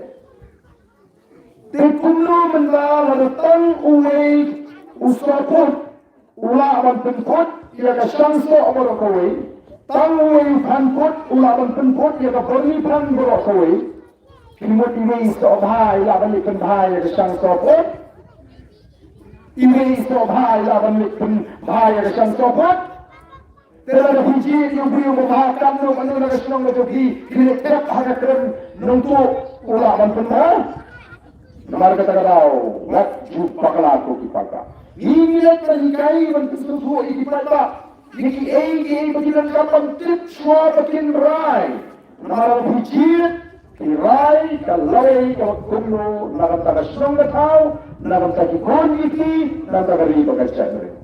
Te kumno mynta lada tang uwei u sohput u lah ban pynput ïa ka shang soh baroh kawei, tang uwei u phanput u lah ban pynput ïa ka byrni phan baroh kawei. Ki mut iwei i soh bha i lah ban leit pynbha ïa ka shang sohput. Iwei i soh bha i lah ban leit pynbha ïa ka shang sohput. Te lada phi jied ïa u briew ba bha katno katno na ka shnong ka jong phi, phi leit tep ha ka kren nongtuh, u lah ban pynbha? Namar kata ka daw wat ju bakla ko ki paidbah. Ngi ngi leit ban hikai ban pynsngewthuh ïa ki paidbah ïa kiei kiei ba ki donkam ban tip shuwa ba kin rai. Namar lada phi jied, ki rai ka lawei kaba kumno na ka bynta ka shnong ka thaw, na ka bynta ki khun ki kti, na ka bynta ka ri bad ka jaitbynriew.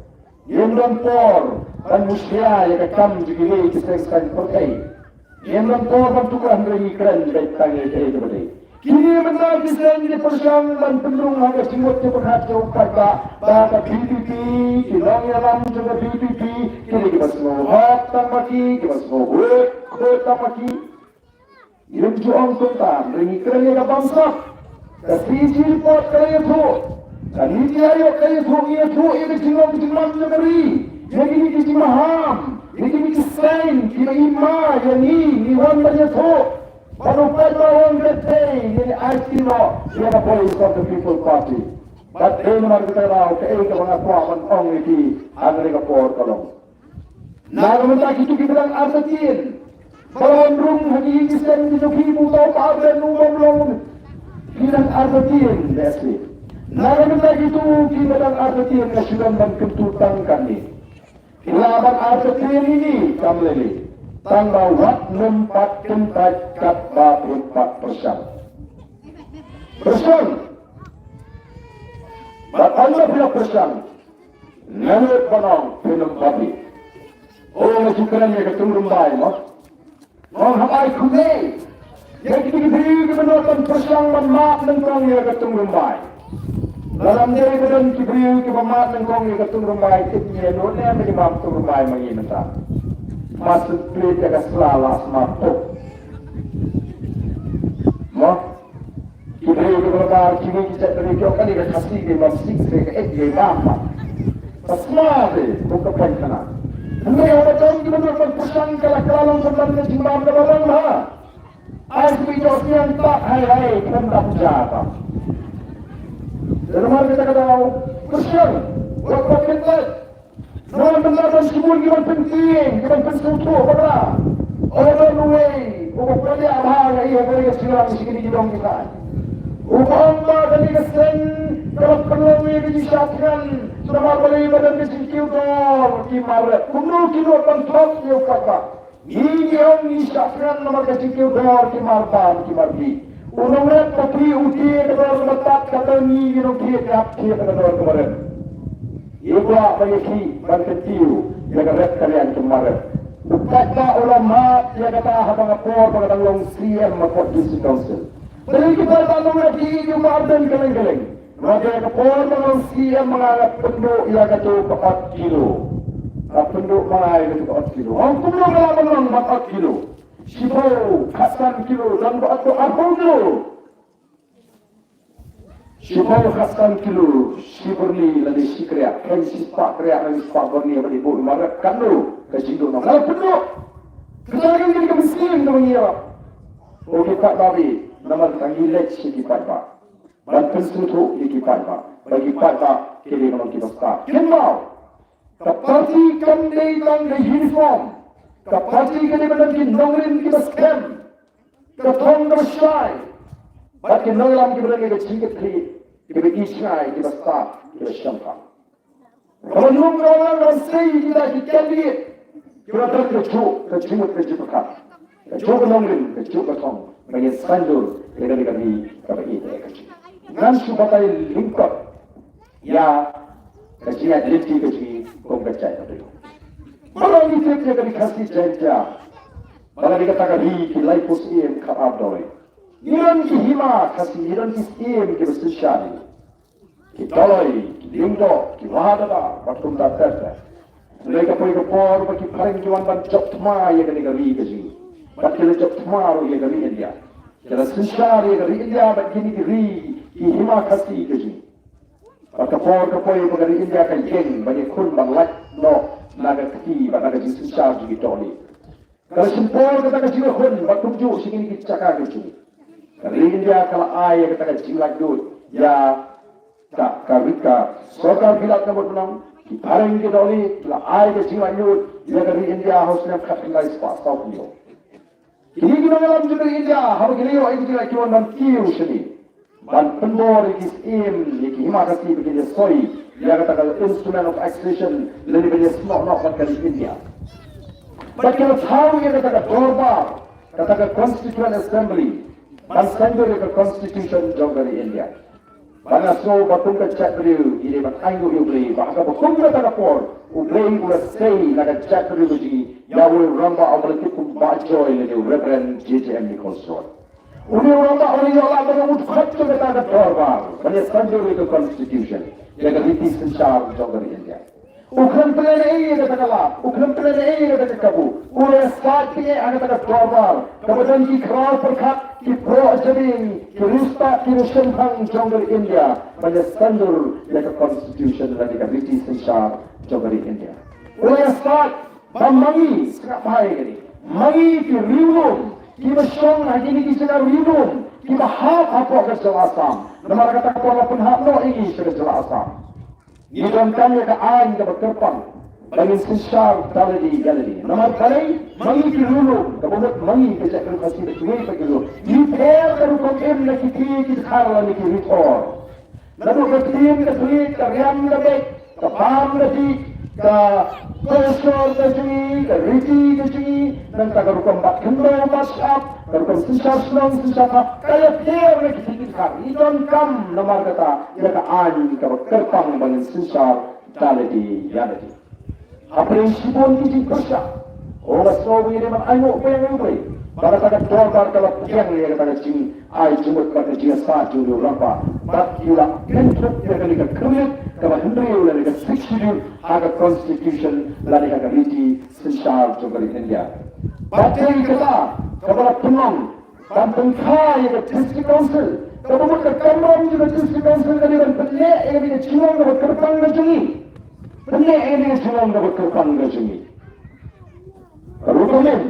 Ngim don por ban mushia ïa ka kam jong kiwei ki seng saiñ pyrthei. Ngim don por ban tuklar hynrei ngi kren beit tang ïa kaei kaba dei. Kine mynta ki seng ki pyrshang ban pynrung ha ka jingmut jingpyrkhat jong u paidbah ba ka V P P, ki nongïalam jong ka V P P, kine kiba sngewhok tang ma ki, kiba sngewhok tang ma ki. Ngim ju ong kumta, hynrei ngi kren ïa ka bamsap. Ka C A G report ka la ïathuh, ka NITI Aayog ka la ïathuh, ngi ïathuh ïa ka jinglong jingman jong ka ri, ïa kine ki jingmaham, ïa kine ki seng kiba i ma ïa ngi, ngi wan ban ïathuh. Bad u paidbah u ong, ka dei ngi ai kti noh ïa ka Voice of the People Party. Bad dei namar kata ka daw kaei kaba nga kwah ban ong ïa ki ha kane ka por ka long, na ka bynta kito kiba dang artatien ba la wan rung ha ki ïing ki sem ki jong ki, ba uta u Bah Ardent u bym long, ki dang artatien, that's it. Na ka bynta kito kiba dang artatien nga shu don ban kyntu tang kane. Ki lah ban artatien ïa ngi kam lei lei, tang ba wat nym pat kyntait katba phim pat pyrshang. Pyrshang. Bad ynda phi la pyrshang, nga nud ban ong phin ym babe. O, nga ju kren ïa ka Tung Rymbai mo. Ong hap ai khublei ïa kito ki briew kiba nud ban pyrshang ban mad nyngkong ïa ka Tung Rymbai. Lada ym dei ba don ki briew kiba mad nyngkong ïa ka Tung Rymbai, tip ngi nud ne em ïa ka Tung Rymbai ma ngi mynta. Mas plie ïa ka sla la sma tuk. Mo? Ki briew kiba la bar ki wi ki jait briew ki ong kane ka Khasi ka bam sik se ka ek ka bam ma. Ka sma de, ko ka paikhana. Hynrei haba don kiba nud ban pyrshang ka la ka la long ban ka jingbam kaba long ha. Ai ki briew sniang tak hai hai kan da puja ta. Namar kata ka daw pyrshang, wat pat kyntait. Namar mynta don shibun kiban pyntieng, kiban pynsngewthuh ba ka, o don uwei uba pynïaid bha ïa i ha kane ka jingïalang shi kine ki dong ki thaiñ. Uba ong ba kane ka seng ka la pynlong ïa ka jingshah thngan namar balei ba don ka jingkiew dor ki mar rep. Kumno ki nud ban thok ïa u paidbah? Ngi ngi ong ngi shah thngan namar ka jingkiew dor ki mar bam ki mar bih. U nongrep ba plie u thied ka dor kaba tad, kata ngi ngi nongthied ngi hap thied ka dor kaba rep. Ngi kwah ba ïa ki ban kyntiew ïa ka rep ka riang ki mar rep. U paidbah u la mad ïa kata ha kaba nga por ba nga dang long C M ma Port District Council. Balei ki paidbah nongrep ki ïeit ïa u Bah Ardent kylleng kylleng? Namar ka por ba nga long C M ma nga, nga pynduh ïa kato ka odd kilo. Nga pynduh ma nga ïa kato ka odd kilo. Ong kumno ka lah ban long bad odd kilo? Shiphew khatsan kilo, don ba odd arphew kilo. Shiphew khatsan kilo, shi byrni lane shi kriah, khlem shispah kriah lane shispah byrni ba dei buh ïa u Bah Ardent, katno ka jingduh noh. Nga la pynduh. Kata ka dei ka mynsiem kaba ngi ïarap. O ki paidbah, namar kata ngi leit sha ki paidbah ban pynsngewthuh ïa ki paidbah ba ki paidbah ki dei ban long kiba stad. Kynmaw, ka party kam dei tang ka uniform. Ka party ka dei ban long ki nongrim kiba skhem, ka thong kaba shai, bad ki nongïalam kiba don ïa ka jingkitkhlieh, kiba i jngai, kiba stad, kiba shemphang. Kaba nyngkong ka long ban sei ïa kita ki candidate kiba don kajuh ka jingmut ka jingpyrkhat, kajuh ka nongrim, kajuh ka thong, ba ngin saiñdur ïa kane ka ri kaba ïeit ïa ka jong ngi. Ngan shu batai lyngkot ïa ka jingïaid lynti ka jong ngi kum ka jaitbynriew. Baroh ngi tip ïa ka Ri Khasi Jaiñtia ba la dei kata ka ri ki laiphew syiem khatar doloi. Ngi don ki hima Khasi, ngi don ki syiem kiba synshar ïa ngi. Ki Doloi, ki Lyngdoh, ki Wahadada, bad kumta ter ter. Hynrei ka poi ka por ba ki phareng ki wan ban jop thma ïa kane ka ri ka jong ngi. Bad ki la jop thma ruh ïa ka ri India. Ki la synshar ïa ka ri India bad kine ki ri, ki hima Khasi ka jong ngi. Bad ka por ka poi ba ka ri India ka ïeng ban ïakhun ban lait noh na ka kti bad na ka jingsynshar jong ki Doloi. Ka la shim por kata ka jingïakhun bad kumjuh sha kine ki jaka ka jong ngi. Ka ri India ka la ai ïa kata ka jinglaitluid ïa ka, ka ri, ka sorkar Vietnam ka bad ki phareng ki Doloi ki la ai ka jinglaitluid ïa ka ri India ha u snem khatkhyndai spah saw hynñiew. Kine ki nongïalam jong ka ri India haba ki la ïoh ïa ka jinglaitluid ki wan ban kiew shane ban pynbor ïa ki syiem, ïa ki hima Khasi ba kin ïasoi ïa kata ka Instrument of Accession lane ban ïasnoh noh bad ka ri India. Bad ki la thaw ïa kata ka dorbar, kata ka Constituent Assembly, ban saiñdur ïa ka Constitution jong ka ri India. Bad nga sngew ba kum ka jaitbynriew ngi dei ban ainguh ïa U Blei ba ha kaba kum kata ka por U Blei u la sei na ka jaitbynriew ka jong ngi ïa uwei u rangbah uba la tip kum Bah Joy lane u Reverend J J M Nichols Roy. Une u rangbah u la ïoh lad ban ïa u dkhot jong kata ka dorbar ban ïa synshar ïa ka constitution, ïa ka riti synshar jong ka ri India. U khlem pynlehnohei ïa kata ka lad, u khlem pynlehnohei ïa kata ka kabu, u la ïasaid tyngeh ha kata ka dorbar kaba don ki khraw pyrkhat, ki proh jabieng, ki riewstad, ki riewshemphang jong ka ri India ban ïa synshar ïa ka constitution lane ka riti synshar jong ka ri India. U la ïasaid ba ma ngi, sngap bha ïa kane, ma ngi ki riewlum kiba shong ha kine ki jaka riewlum kiba hap hapoh ka jylla Assam, namar kata ka por la pynhap noh ïa ngi sha ka jylla Assam. Ngi donkam ïa ka aiñ kaba kyrpang ba ngin synshar da lade ïa lade. Namar balei? Ma ngi ki riewlum, kaba mut ma ngi ka jaitbynriew Khasi bad kiwei pat ki riewlum, ngi pher ka rukom im na ki kti ki dkhar lane ki rithor. Naduh ka ktien ka thylliej, ka riam ka beit, ka bam ka dih, ka culture ka jong ngi, ka riti ka jong ngi, nangta ka rukom bat khyndew bat shyiap, ka rukom synshar shnong synshar thaiñ, ka ïapher na ki kti ki dkhar. Ngi donkam namar kata ïa ka aiñ kaba kyrpang ba ngin synshar da lade ïa lade. Hapdeng shibun ki jingpyrshah, u la sngew ba ngi dei ban ainguh biang ïa U Blei ba kata ka dorbar ka la pdiang ïa kata ka jingai jingmut bad ka jingïasaid jong u rangbah, bad ki la kynthup ïa kane ka khyrnit kaba hynriew lane ka Sixth Schedule ha ka constitution lane ha ka riti synshar jong ka ri India. Bad dei kata kaba la pynlong ban pynkha ïa ka District Council, kaba mut ka kamram jong ka District Council ka dei ban pynneh ïa kane ka jinglong kaba kyrpang ka jong ngi. Pynneh ïa kane ka jinglong kaba kyrpang ka jong ngi. Ka rukom im,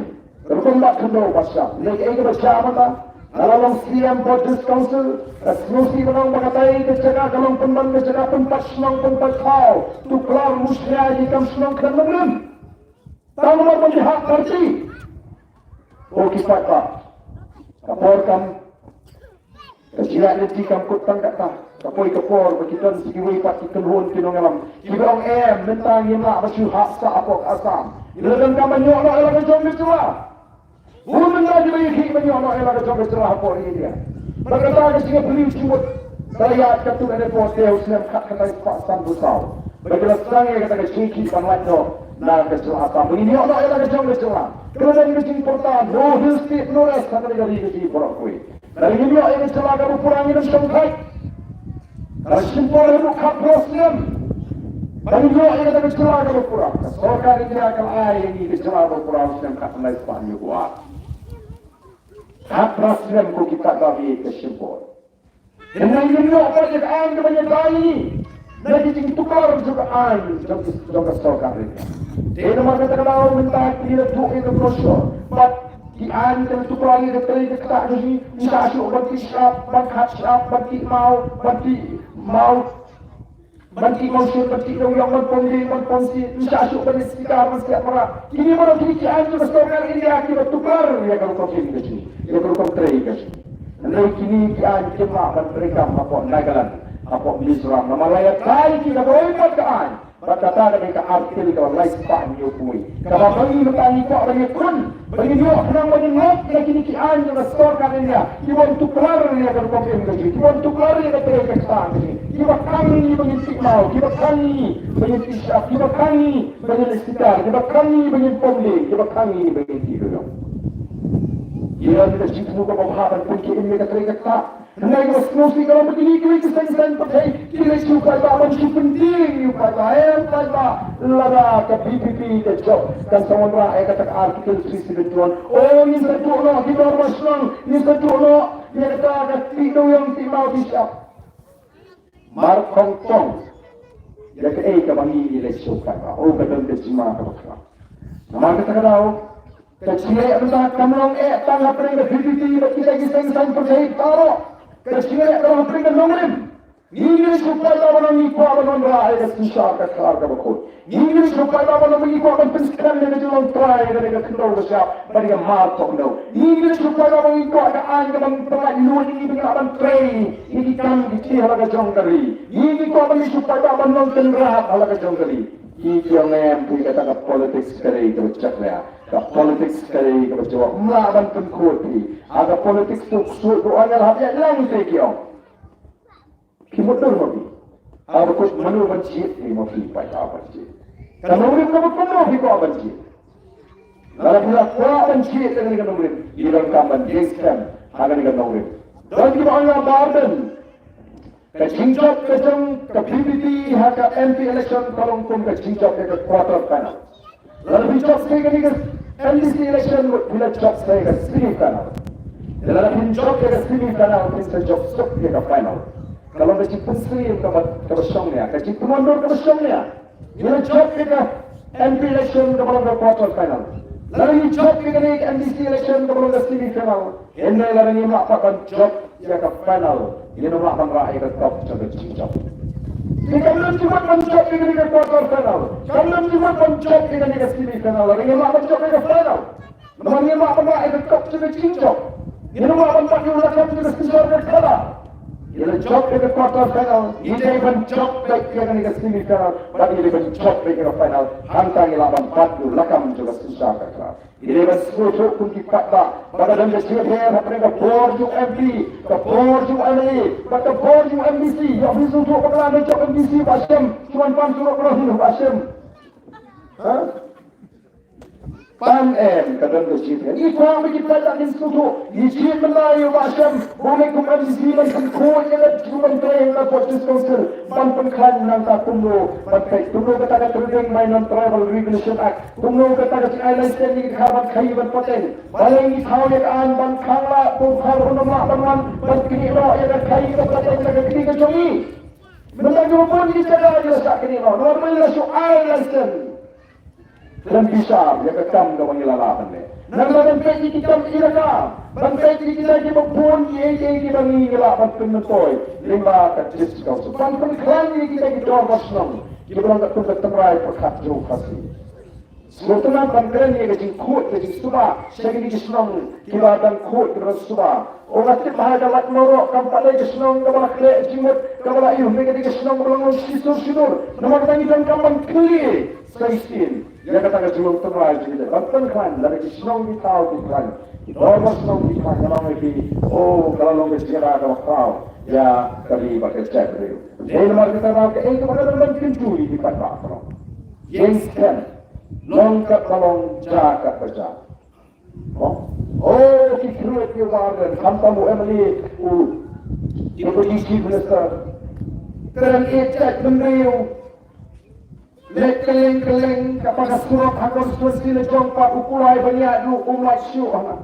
ka rukom bat khyndew bat shyiap. Lei kaei kaba jia mynta? Nga la long C M for District Council, nga sngewsih ban ong ba katai ka jaka ka long pynban ka jaka pynpait shnong pynpait thaw, tuklar mushlia ïa ki kam shnong khlem nongrim. Tang namar ba ngi hap party. O ki paidbah, ka por kam, ka jingïaid lynti kam kut tang katta. Ka poi ka por ba ki don sa kiwei pat ki kynhun ki nongïalam kiba ong, em, mynta ngim lah ban shu hap sah hapoh Assam. Ngi la donkam ban ïoh noh ïa la ka jong ka jylla. Bun mynta kiba ïakhih ban ïoh noh ïa la ka jong ka jylla hapoh ri India. Bad kata ka jingïapyni jingmut ka la ïaid katto katne por, te ha u snem khatkhyndai spah sanphew saw ba ki la sdang ïa kata ka jingïakhih ban lait noh na ka jylla Assam, ba ngin ïoh noh ïa la ka jong ka jylla. Ka la don ka jingpyrta no hill state no rest ha kane ka ri ka jingbaroh kawei. Lada ngim ïoh ïa ka jylla kaba pura, ngin ym shongthait. Ka la shim por haduh khatphra snem ba ngin ïoh ïa kata ka jylla kaba pura. Ka sorkar India ka la ai ïa ngi ka jylla kaba pura ha u snem khatkhyndai spah hynñiewphew ar. Khatphra snem ko ki paidbah, ka shim por. Hynrei ngim ïoh pat ïa ka aiñ kaban ïada ïa ngi na ki jingtuklar jong ka aiñ jong ka, jong ka sorkar India. Te namar kata ka daw mynta ki la duh ïa ka brochure bad ki aiñ ki la tuklar ïa ka trei ka ktah ka jong ngi. Ngim shah shuh ban tih shyiap, ban khat shyiap, ban tih maw, ban tih maw, ban tih mawshun, ban tih dewiong, ban pom dieng, ban pom siej. Ngim shah shuh ban leit sticker, ban siat mrad. Kine baroh kine ki aiñ jong ka sorkar India kiba tuklar ïa ka rukom im ka jong ngi, ïa ka rukom trei ka jong ngi. Hynrei kine ki aiñ kim lah ban treikam hapoh Nagaland, hapoh Mizoram, namar la ïada ïa ki kaba oi pat ka aiñ. Bad kata ka dei ka Article kaba lai spah hynñiewphew wei, kaba ma ngi mynta ngi kwah ban ïakhun ba ngin ïoh khnang ba ngin ngop ïa kine ki aiñ jong ka sorkar India kiban tuklar ïa ka rukom im ka jong ngi, kiban tuklar ïa ka trei ka ktah ka jong ngi, kiba khang ïa ngi ba ngin tih maw, kiba khang ïa ngi ba ngin tih shyiap, kiba khang ïa ngi ba ngin leit sticker, kiba khang ïa ngi ba ngin pom dieng, kiba khang ïa ngi ba ngin tih dewiong. Ïa kane ka jingthmu kaba bha ban pynkhie im ïa ka trei ka ktah. Hynrei kaba sngewsih ka long ba kine kiwei ki seng saiñ pyrthei ki leit sha u paidbah ban shu pyntieng ïa u paidbah, eh paidbah, lada ka V P P ka jop, kan sa wanrah ïa kata ka Article three seventy-one. O, ngin sa duh noh ki dorbar shnong, ngin sa duh noh ïa kata ka tih dewiong, tih maw, tih shyiap. Mar khongpong ïa kaei kaba ngi ngi leit sha u paidbah. O, ka don ka jingma kaba khraw. Namar kata ka daw ka jingleh mynta kam long eh tang hapdeng ka V P P bad kita ki seng saiñ pyrthei baroh. Ka jingleh ka long hapdeng ka nongrim. Ngi ngi leit sha u paidbah ban ong ngi kwah ban wanrah ïa ka synshar ka khar kaba khuid. Ngi ngi leit sha u paidbah ban ong ngi kwah ban pynskhem ïa ka jinglong trai, ïa ka khyndew ka shyiap bad ïa ka mar khongdew. Ngi ngi leit sha u paidbah ban ong ngi kwah ka aiñ kaban pynlait luid ïa ngi ba ngin lah ban trei ïa ki kam ki kti ha la ka jong ka ri. Ngi ngi kwah ban leit sha u paidbah ban long kynrad ha la ka jong ka ri. Ki ong em, phi, kata ka politics ka dei kaba jakhlia. Ka politics ka dei kaba jwah. Ym lah ban pynkhuid phi ha ka politics. Tu ksuid ruh ong ïa la hap ïaid lang te, ki ong. Phi mutdur mo phi? Haba kut mano ban jied phi mo phi, paidbah ban jied? Ka nongrim kaba kumno phi kwah ban jied? Lada phi la kwah ban jied da kane ka nongrim, ngi donkam ban ïeng skhem Ha kane ka nongrim. Don kiba ong ïa u Bah Ardent, ka jingjop ka jong ka V P P ha ka M P election ka long kum ka jingjop ïa ka quarter final. Lada phi jop sa ïa kane ka M D C election, phi la jop sa ïa ka semi final. Lada phi jop ïa ka semi final, phin sa jop suk ïa ka final. Ka long ka jingpynsngew kaba, kaba shongnia, ka jingpynwandur kaba shongnia. Ngi la jop ïa ka M P election kaba long ka quarter final. Lada ngi jop ïa kane ka M D C election kaba long ka semi final, hynrei lada ngim lah pat ban jop ïa ka final, ngin ym lah ban rah ïa ka top jong ka jingjop. Te kam don jingmut ban jop ïa kane ka quarter final, kam don jingmut ban jop ïa kane ka semi final lada ngim lah ban jop ïa ka final. Namar ngim lah ban rah ïa ka top jong ka jingjop. Ngim lah ban bat ïa u lakam jong ka synshar ka khadar. Ngi la jop ïa ka quarter final, ngi dei ban jop beit ïa kane ka semi final bad ngi dei ban jop beit ïa ka final. Hangta ngi lah ban bat ïa u lakam jong ka synshar ka khadar. Ngi dei ban sngewthuh kum ki paidbah ba ka don ka jingïapher hapdeng ka bor jong u M P, ka bor jong u M L A bad ka bor jong u M D C. Ïoh phi sngewthuh ba ka la dei jop M D C Bah Shem, ki wan pan surok baroh hi Bah Shem. Ha? Pan em ka don ka jingïapher. Ngi kwah ba ki paidbah kin sngewthuh. Ngi jied mynta ïa u Bah Shem ba u leit kum M D C ban pynkhuid ïa ka jingpyntrei ha ka District Council, ban pynkhlaiñ nangta kumno ban peit, kumno kata ka Trading by Non-Tribal Regulation Act, kumno kata ka jingai license ïa ki dkhar ban khaïi ban pateng. Balei ngi thaw ïa ka aiñ ban khang lah, to khar ruh ym lah ban wan ban knieh noh ïa ka khaïi ka pateng da ka kti ka jong ngi. Mynta ki bun ki jaka ki la shah knieh noh namar ba ngi la shu ai license khlem bishar ïa ka kam kaba ngi la lah ban leh. Nangta ban peit ïa ki kam ïa ka, ban peit ïa kita kiba bun kiei kiei kiba ngi ngi lah ban pynmyntoi lyngba ka District Council, ban pynkhlaiñ ïa kita ki dorbar shnong kiba long katkum ka tynrai pyrkhat jong u Khasi. Sngewtynnat ban kren ïa ka jingkhuid ka jingsuba sha kine ki shnong kiba dang khuid kiba dang suba. O nga tip ba ha ka Laitumkhrah kam pat dei ka shnong kaba la khleh jingmut kaba la ïoh, ne ka dei ka shnong kaba la long shisur shindur. Namar kata ngi donkam ban khlieh sa shisien ïa kata ka jinglong tynrai jong ngi, ban pynkhlaiñ lada ki shnong ki thaw ki khlaiñ, ki dorbar shnong ki khlaiñ, ka long ïa ki, o ka la long ka jingïada kaba khraw ïa ka ri bad ka jaitbynriew. Dei namar kata ba kaei kaba ka dang ban kyntu ïa ki paidbah ka long ïeng skhem, long katba long, jia katba jia. Oh, oh, ki khriat ki war den, khamtam u M L A, u Deputy Chief Minister. Kren ïeit jaitbynriew. Leit kylleng kylleng kata ka surok ha constituency la jong pat, u kulai ban ïaid ruh um lait shuh hana.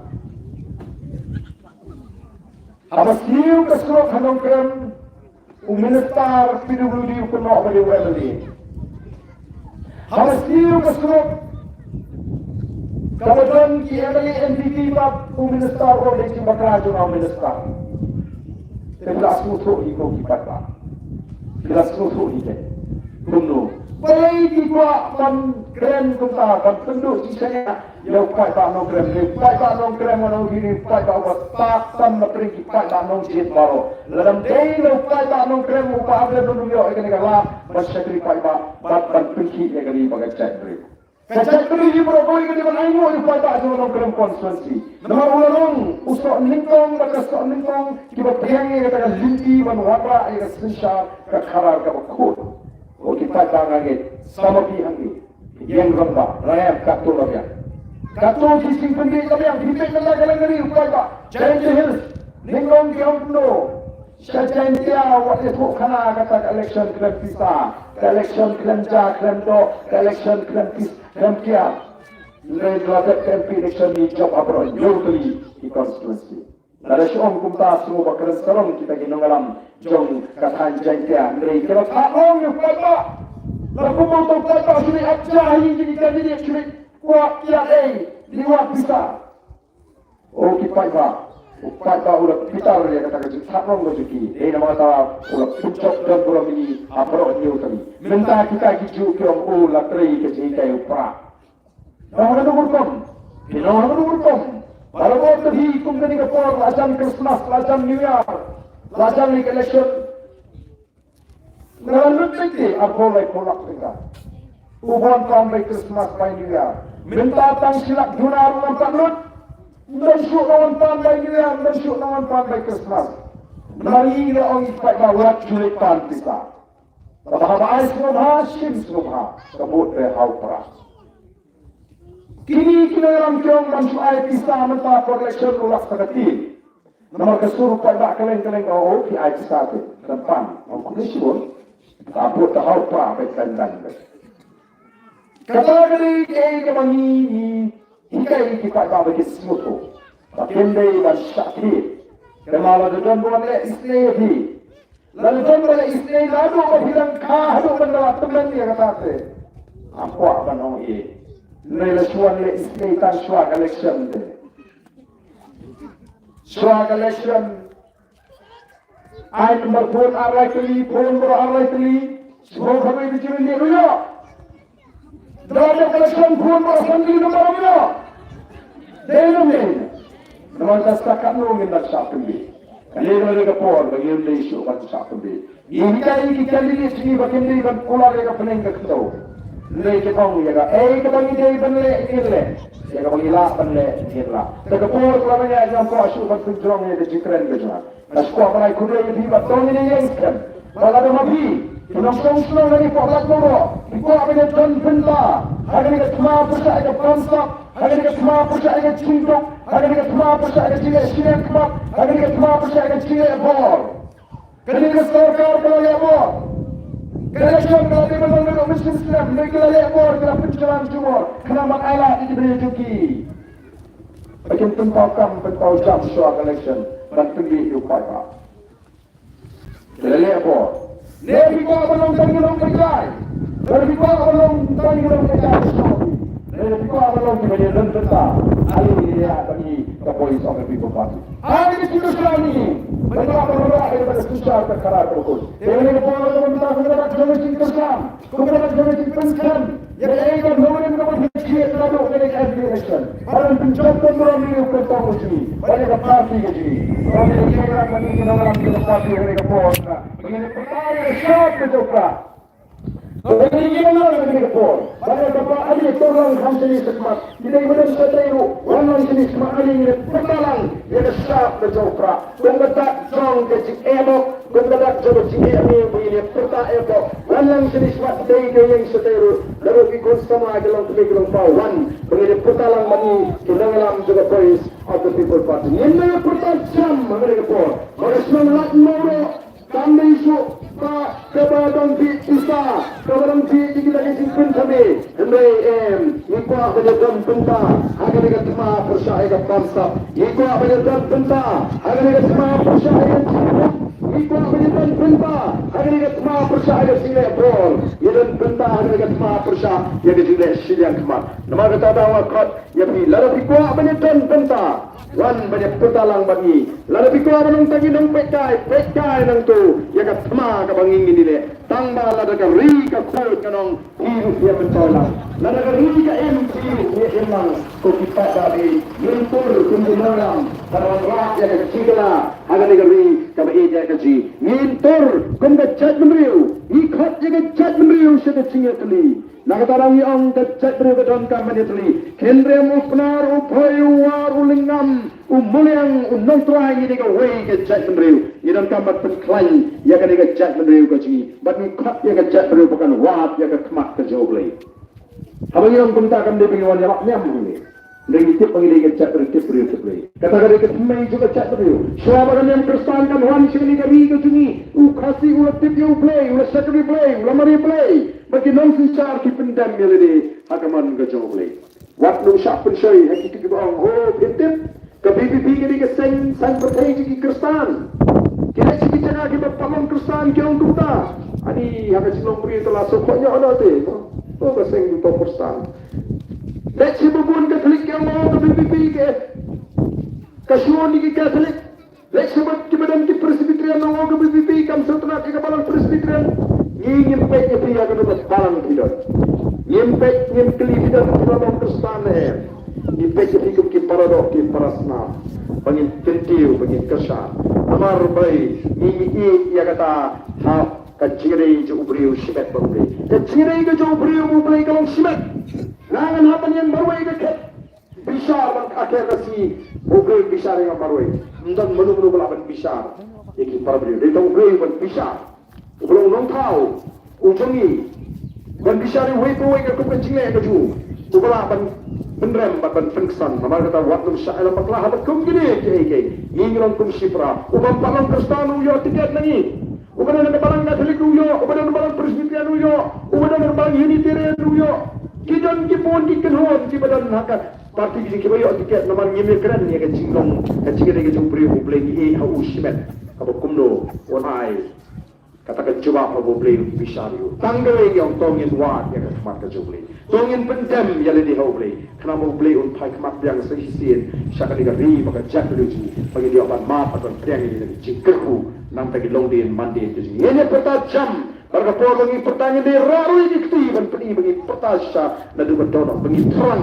Haba siew ka surok ha Nongkrem, u minister P W D u kynnoh ba dei u M L A. Haba siew ka surok kaba don ki M L A N P P pat, u minister u ong dei jingbakla jong u minister. Te phi la sngewthuh hi ko ki paidbah. Phi la sngewthuh hi te. Kumno? Balei ki kwah ban kren kumta, ban pynduh jingshaniah ïa u paidbah Nongkrem, ïa u paidbah Nongkrem, ngan ong hi, ïa u paidbah uba stad tam na pdeng ki paidbah nongjied baroh. Lada ym dei ïa u paidbah Nongkrem, u paidbah Nongkrem um ïoh ïa kane ka lad ban shakri paidbah bad ban pynkhih ïa ka ri bad ka jaitbynriew. Ka jaitbynriew hi baroh kawei ka dei ban ainguh ïa u paidbah jong Nongkrem constituency. Namar u la long u soh nyngkong bad ka soh nyngkong kiba pdiang ïa kata ka lynti ban wanrah ïa ka synshar ka khadar kaba khuid. O ki paidbah, nga ngeit sa ma phi hangne, ïeng rangbah, rem katto la biang. Katto ki jingpynbieit la biang, phi peit na ka Laitumkhrah, u paidbah Jaintia Hills, nyngkong ki ong kumno. Sha Jaintia wat ïathuh khana kata ka election khlem pisa, ka election khlem ja khlem doh, ka election khlem pis khlem kiar. Hynrei la dep ka M P election ngi jop ha baroh hynñiew tylli ki constituency. Lada shu ong kumta sngewbha kren sarong kita ki nongïalam jong ka thaiñ Jaintia, hynrei ki la thad ong ïa u paidbah. La kumno uto u paidbah shu dei ap ja ha ïing jong ki candidate, shu dei kwah kiad ei, dei wad pisa. O ki paidbah, u paidbah u la bitar ïa kata ka jingthad ong ka jong ki. Dei namar kata u la pynjop don burom ïa ngi ha baroh hynñiew tylli. Mynta kita kijuh ki ong u la trei ka jinghikai u Prah. Nong ha kano ka rukom? Ki nong ha kano ka rukom? Ba la bor ka dei kum kane ka por, la jan Christmas, la jan New Year, la jan election. Nga la lut beit te arphew laiphew lak tyngka. U wan pan bai Christmas bai New Year. Mynta tang shi lak duna ruh ngam pat lut. Ym don shuh nongwan pan bai New Year, ym don shuh nongwan pan bai Christmas. Namar ngi la ong ïa ki paidbah wat ju leit pan pisa. Kaba haba ai sngewbha, shim sngewbha. Ka vote te ha u Prah. Kine ki nongïalam ki ong ban shu ai pisa mynta por election u lak sa ka ktien. Namar ka sur paidbah kylleng kylleng ka ong, oh, phi ai pisa te, kan pan, ong khublei shibun. Ka put ka hau pra ba kan dan. Kata ka dei kaei kaba ngi ngi hikai ki paidbah ba ki sngewthuh. Ba kim dei ban shah thied. Te ma lada don ba wan leh isynei ïa phi, lada don ba leh isynei naduh ba phi dang kha haduh ban da la tymmen ïa kata te, ngam kwah ban ong ei. Hynrei la shu wan leh isynei tang shuwa ka election te. Shuwa ka election. Ai number phone ar lai tylli, phone baroh ar lai tylli. Sngewbha kawei ba jingïaleh ruh ïoh. Dei number ka election, phone baroh san tylli number ruh ïoh. Dei nang dei. Namar ta sa katno ngin da shah pynbeit. Kane ka dei ka por ba ngin dei shuh ban shah pynbeit. Ngi hikai ïa ki candidate jong ngi ba kim dei ban kular ïa ka bneng ka kynthei. Hynrei ki ong ïa kaei kaba ngi dei ban leh ngin leh. Ïa kaba ngi lah ban leh ngin lah. Te ka por ka la ïaid, ngam kwah shuh ban pynjrong ïa ka jingkren ka jong nga. Nga shu kwah ban ai khublei ïa phi ba to ngin ïeng skhem. Ba lada ma phi, ki nongshong shnong na ki poh lad baroh, phi kwah ban ïadon bynta ha kane ka thma pyrshah ïa ka bamsap, ha kane ka thma pyrshah ïa ka jingduk, ha kane ka thma pyrshah ïa ka jingleh shiliang khmat, ha kane ka thma pyrshah ïa ka jingleh bor. Kane ka sorkar ka la leh bor. Ka election ka la dei ban long naduh mynsiem snem, hynrei ki la leh bor, ki la pynjlan jubor, khnang ban ailad ïa ki briew jong ki. Ba kin pynpaw kam pynpaw jam shuwa ka election ban pynbieit ïa u paidbah. Ki la leh bor. Ne phi kwah ban long tang ki nongpynjah? Ne phi kwah ban long tang ki nongpynjah? Ne phi kwah ban long kiba ïadon bynta? Aïu ïa ka Voice of the People Party. Ai ki tu shuwa ni. Ba kwah ban rah ïa ka synshar ka khadar ka bakut. Te ne ka por ka bynta ka jong ka jingkyrshan. Kumba ka jong ka jingpynskhem ïa kaei kaba nongrim kaba thied naduh kane ka M P election. Ban pynjop ka burom ïa u kyrtong ka jong ngi bad ïa ka party ka jong ngi. Ba ngin ïa ïa ka ngi nongrim ka party ha kane ka por. Ba ngin ïa pyrta ïa ka shap ka jong ka. Ba ngin ïa ïa ka ngi ha kane ka por. Ba ïa kaba ïa ka lang kham shane shakhmat. Ki dei ba don shatei ruh, wan lang shane shakhmat, ngin ïa pyrta lang ïa ka shap ka jong ka. Kum ka dak jong ka jingeh bok, kum ka dak jong ka jingeh miaw, ba ngin ïa pyrta eh bok. Wan lang shane shakhmat, dei ka ïeng shatei ruh. Naduh ki khun samla, ki long kmie ki long kpa, wan. Ba ngin ïa pyrta lang bad ngi ki nongïalam jong ka Voice of the People Party. Ngin ïa pyrta jam ha kane ka por. Ba ka shnong Lad Mawroh kam dei shuh ba kaba dang bieit pisa, kaba dang bieit ïa kita ki jingpynthame. Hynrei em, ngi kwah ban ïadon bynta ha kane ka thma pyrshah ïa ka bamsap. Ngi kwah ban ïadon bynta ha kane ka thma pyrshah ïa ka jingduk. Ngi kwah ban ïadon bynta ha kane ka thma pyrshah ïa ka jingleh bor. Ïadon bynta ha kane ka thma pyrshah ïa ka jingleh shiliang khmat. Namar kata daw nga khot ïa phi, lada phi kwah ban ïadon bynta, wan ban ïa pyrta lang bad ngi. Lada phi kwah ban long tang ki nongpeitkai, peitkai nangto ïa ka thma kaba ngi ngin ïaleh. Tang ba lada ka ri ka khuid, ngan ong, phi ruh phi ïa myntoi lang. Lada ka ri ka im, phi ruh phi ïa im lang. Ko ki paidbah, ngin tur kum ki nongïalam ban wanrah ïa ka jingkylla ha kane ka ri kaba ïeit ïa ka jong ngi. Ngin tur kum ka jaitbynriew, ngi khot ïa ka jaitbynriew sha ka jingïatylli. Na kata daw ngi ong ka jaitbynriew ka donkam ban ïatylli. Khynriam, u Pnar, u Bhoi, u War, u Lyngngam, u Muliang, u Nongtrai, ngi dei kawei ka jaitbynriew. Ngi donkam ban pynkhlaiñ ïa kane ka jaitbynriew ka jong ngi. Bad ngi khot ïa ka jaitbynriew ba kan wad ïa ka khmat ka jong U Blei. Haba ngi ong kumta kam dei ba ngi wan ïalap niam hangne. Ngi tip ba ngi dei ka jaitbynriew tip briew tip Blei. Kata ka dei ka thymmei jong ka jaitbynriew. Shuwa ba ka niam Khristan kan wan sha kane ka ri ka jong ngi, u Khasi u la tip ïa U Blei, u la shakri Blei, u la mane Blei. Bad ki nongsynshar ki pyndem ïa lade ha ka mon ka jong U Blei. Wat nang shah pynshoi ha kito kiba ong, oh, phi tip, ka V P P ka dei ka seng saiñ pyrthei jong ki Khristan. Ki leit sha ki jaka kiba pat long Khristan ki ong kumta. Ani ha ka jinglong briew te la sngewkhoh noh te. Oh, ka seng to Khristan. Leit sha ba bun Katholik ki ong, oh, ka V P P ka, ka shu ong ïa ki Katholik. Leit sha ba kiba don ki Presbyterian, ong, oh, ka V P P kam sngewtynnat ïa ka balang Presbyterian. Ngi ngim peit ïa phi ïa kano ka balang phi don. Ngim peit, ngim kylli phi don phi don Khristan ne em. Ngi peit ïa phi kum ki paradoh ki parasnam. Ba ngin kyntiew, ba ngin kyrshan. Namar ba ngi ngi ïeit ïa kata ha ka jingïadei jong u briew shimet bad U Blei. Ka jingïadei ka jong u briew bad U Blei ka long shimet. Nga ngan hap ban ïeng marwei ka khet. Bishar ban ka khet ka shi, U Blei bishar ïa nga marwei. Ym don mano mano ba lah ban bishar ïa ki para briew. Dei tang U Blei ban bishar. Uba long u nongthaw, u jong ngi, ban bishar ïa uwei pa uwei katkum ka jingleh ka jong u. Uba lah ban, ban pynrem bad ban pynksan. Namar kata wat nym shah ïalam bakla ha bad kum kine kiei kiei. Ngi ngi long kum shipara. U bym pat long Khristan u ïoh tiket na ngi. U ba don ha balang Katholik u ïoh, u ba don ha balang Presbyterian u ïoh, u ba don ha balang Unitarian u ïoh. Ki don ki bun ki kynhun ki ba don ha ka parti ki jong ki ba ïoh tiket namar ngim ïakren ïa ka jinglong ka jingïadei ka jong u briew u Blei ngi ïeit ha u shimet. Kaba kumno un ai kata ka jubab ha u Blei un bishar ïa u. Tang kawei ngi ong to ngin wad ïa ka khmat ka jong u Blei. To ngin pyndem ïa lade ha u Blei. Khnang ba u Blei un phai khmat biang sa shisien sha kane ka ri bad ka jaitbynriew jong ngi ba ngin ïoh ban mad bad ban pdiang ïa kane ka jingkyrkhu na ka bynta ki longdien mandien ka jong ngi. Ngin ïa pyrta jam bad ka por ba ngin pyrta ngin dei rah ruh ïa ki kti ban pyni ba ngin pyrta shisha naduh ba don ba ngin thrang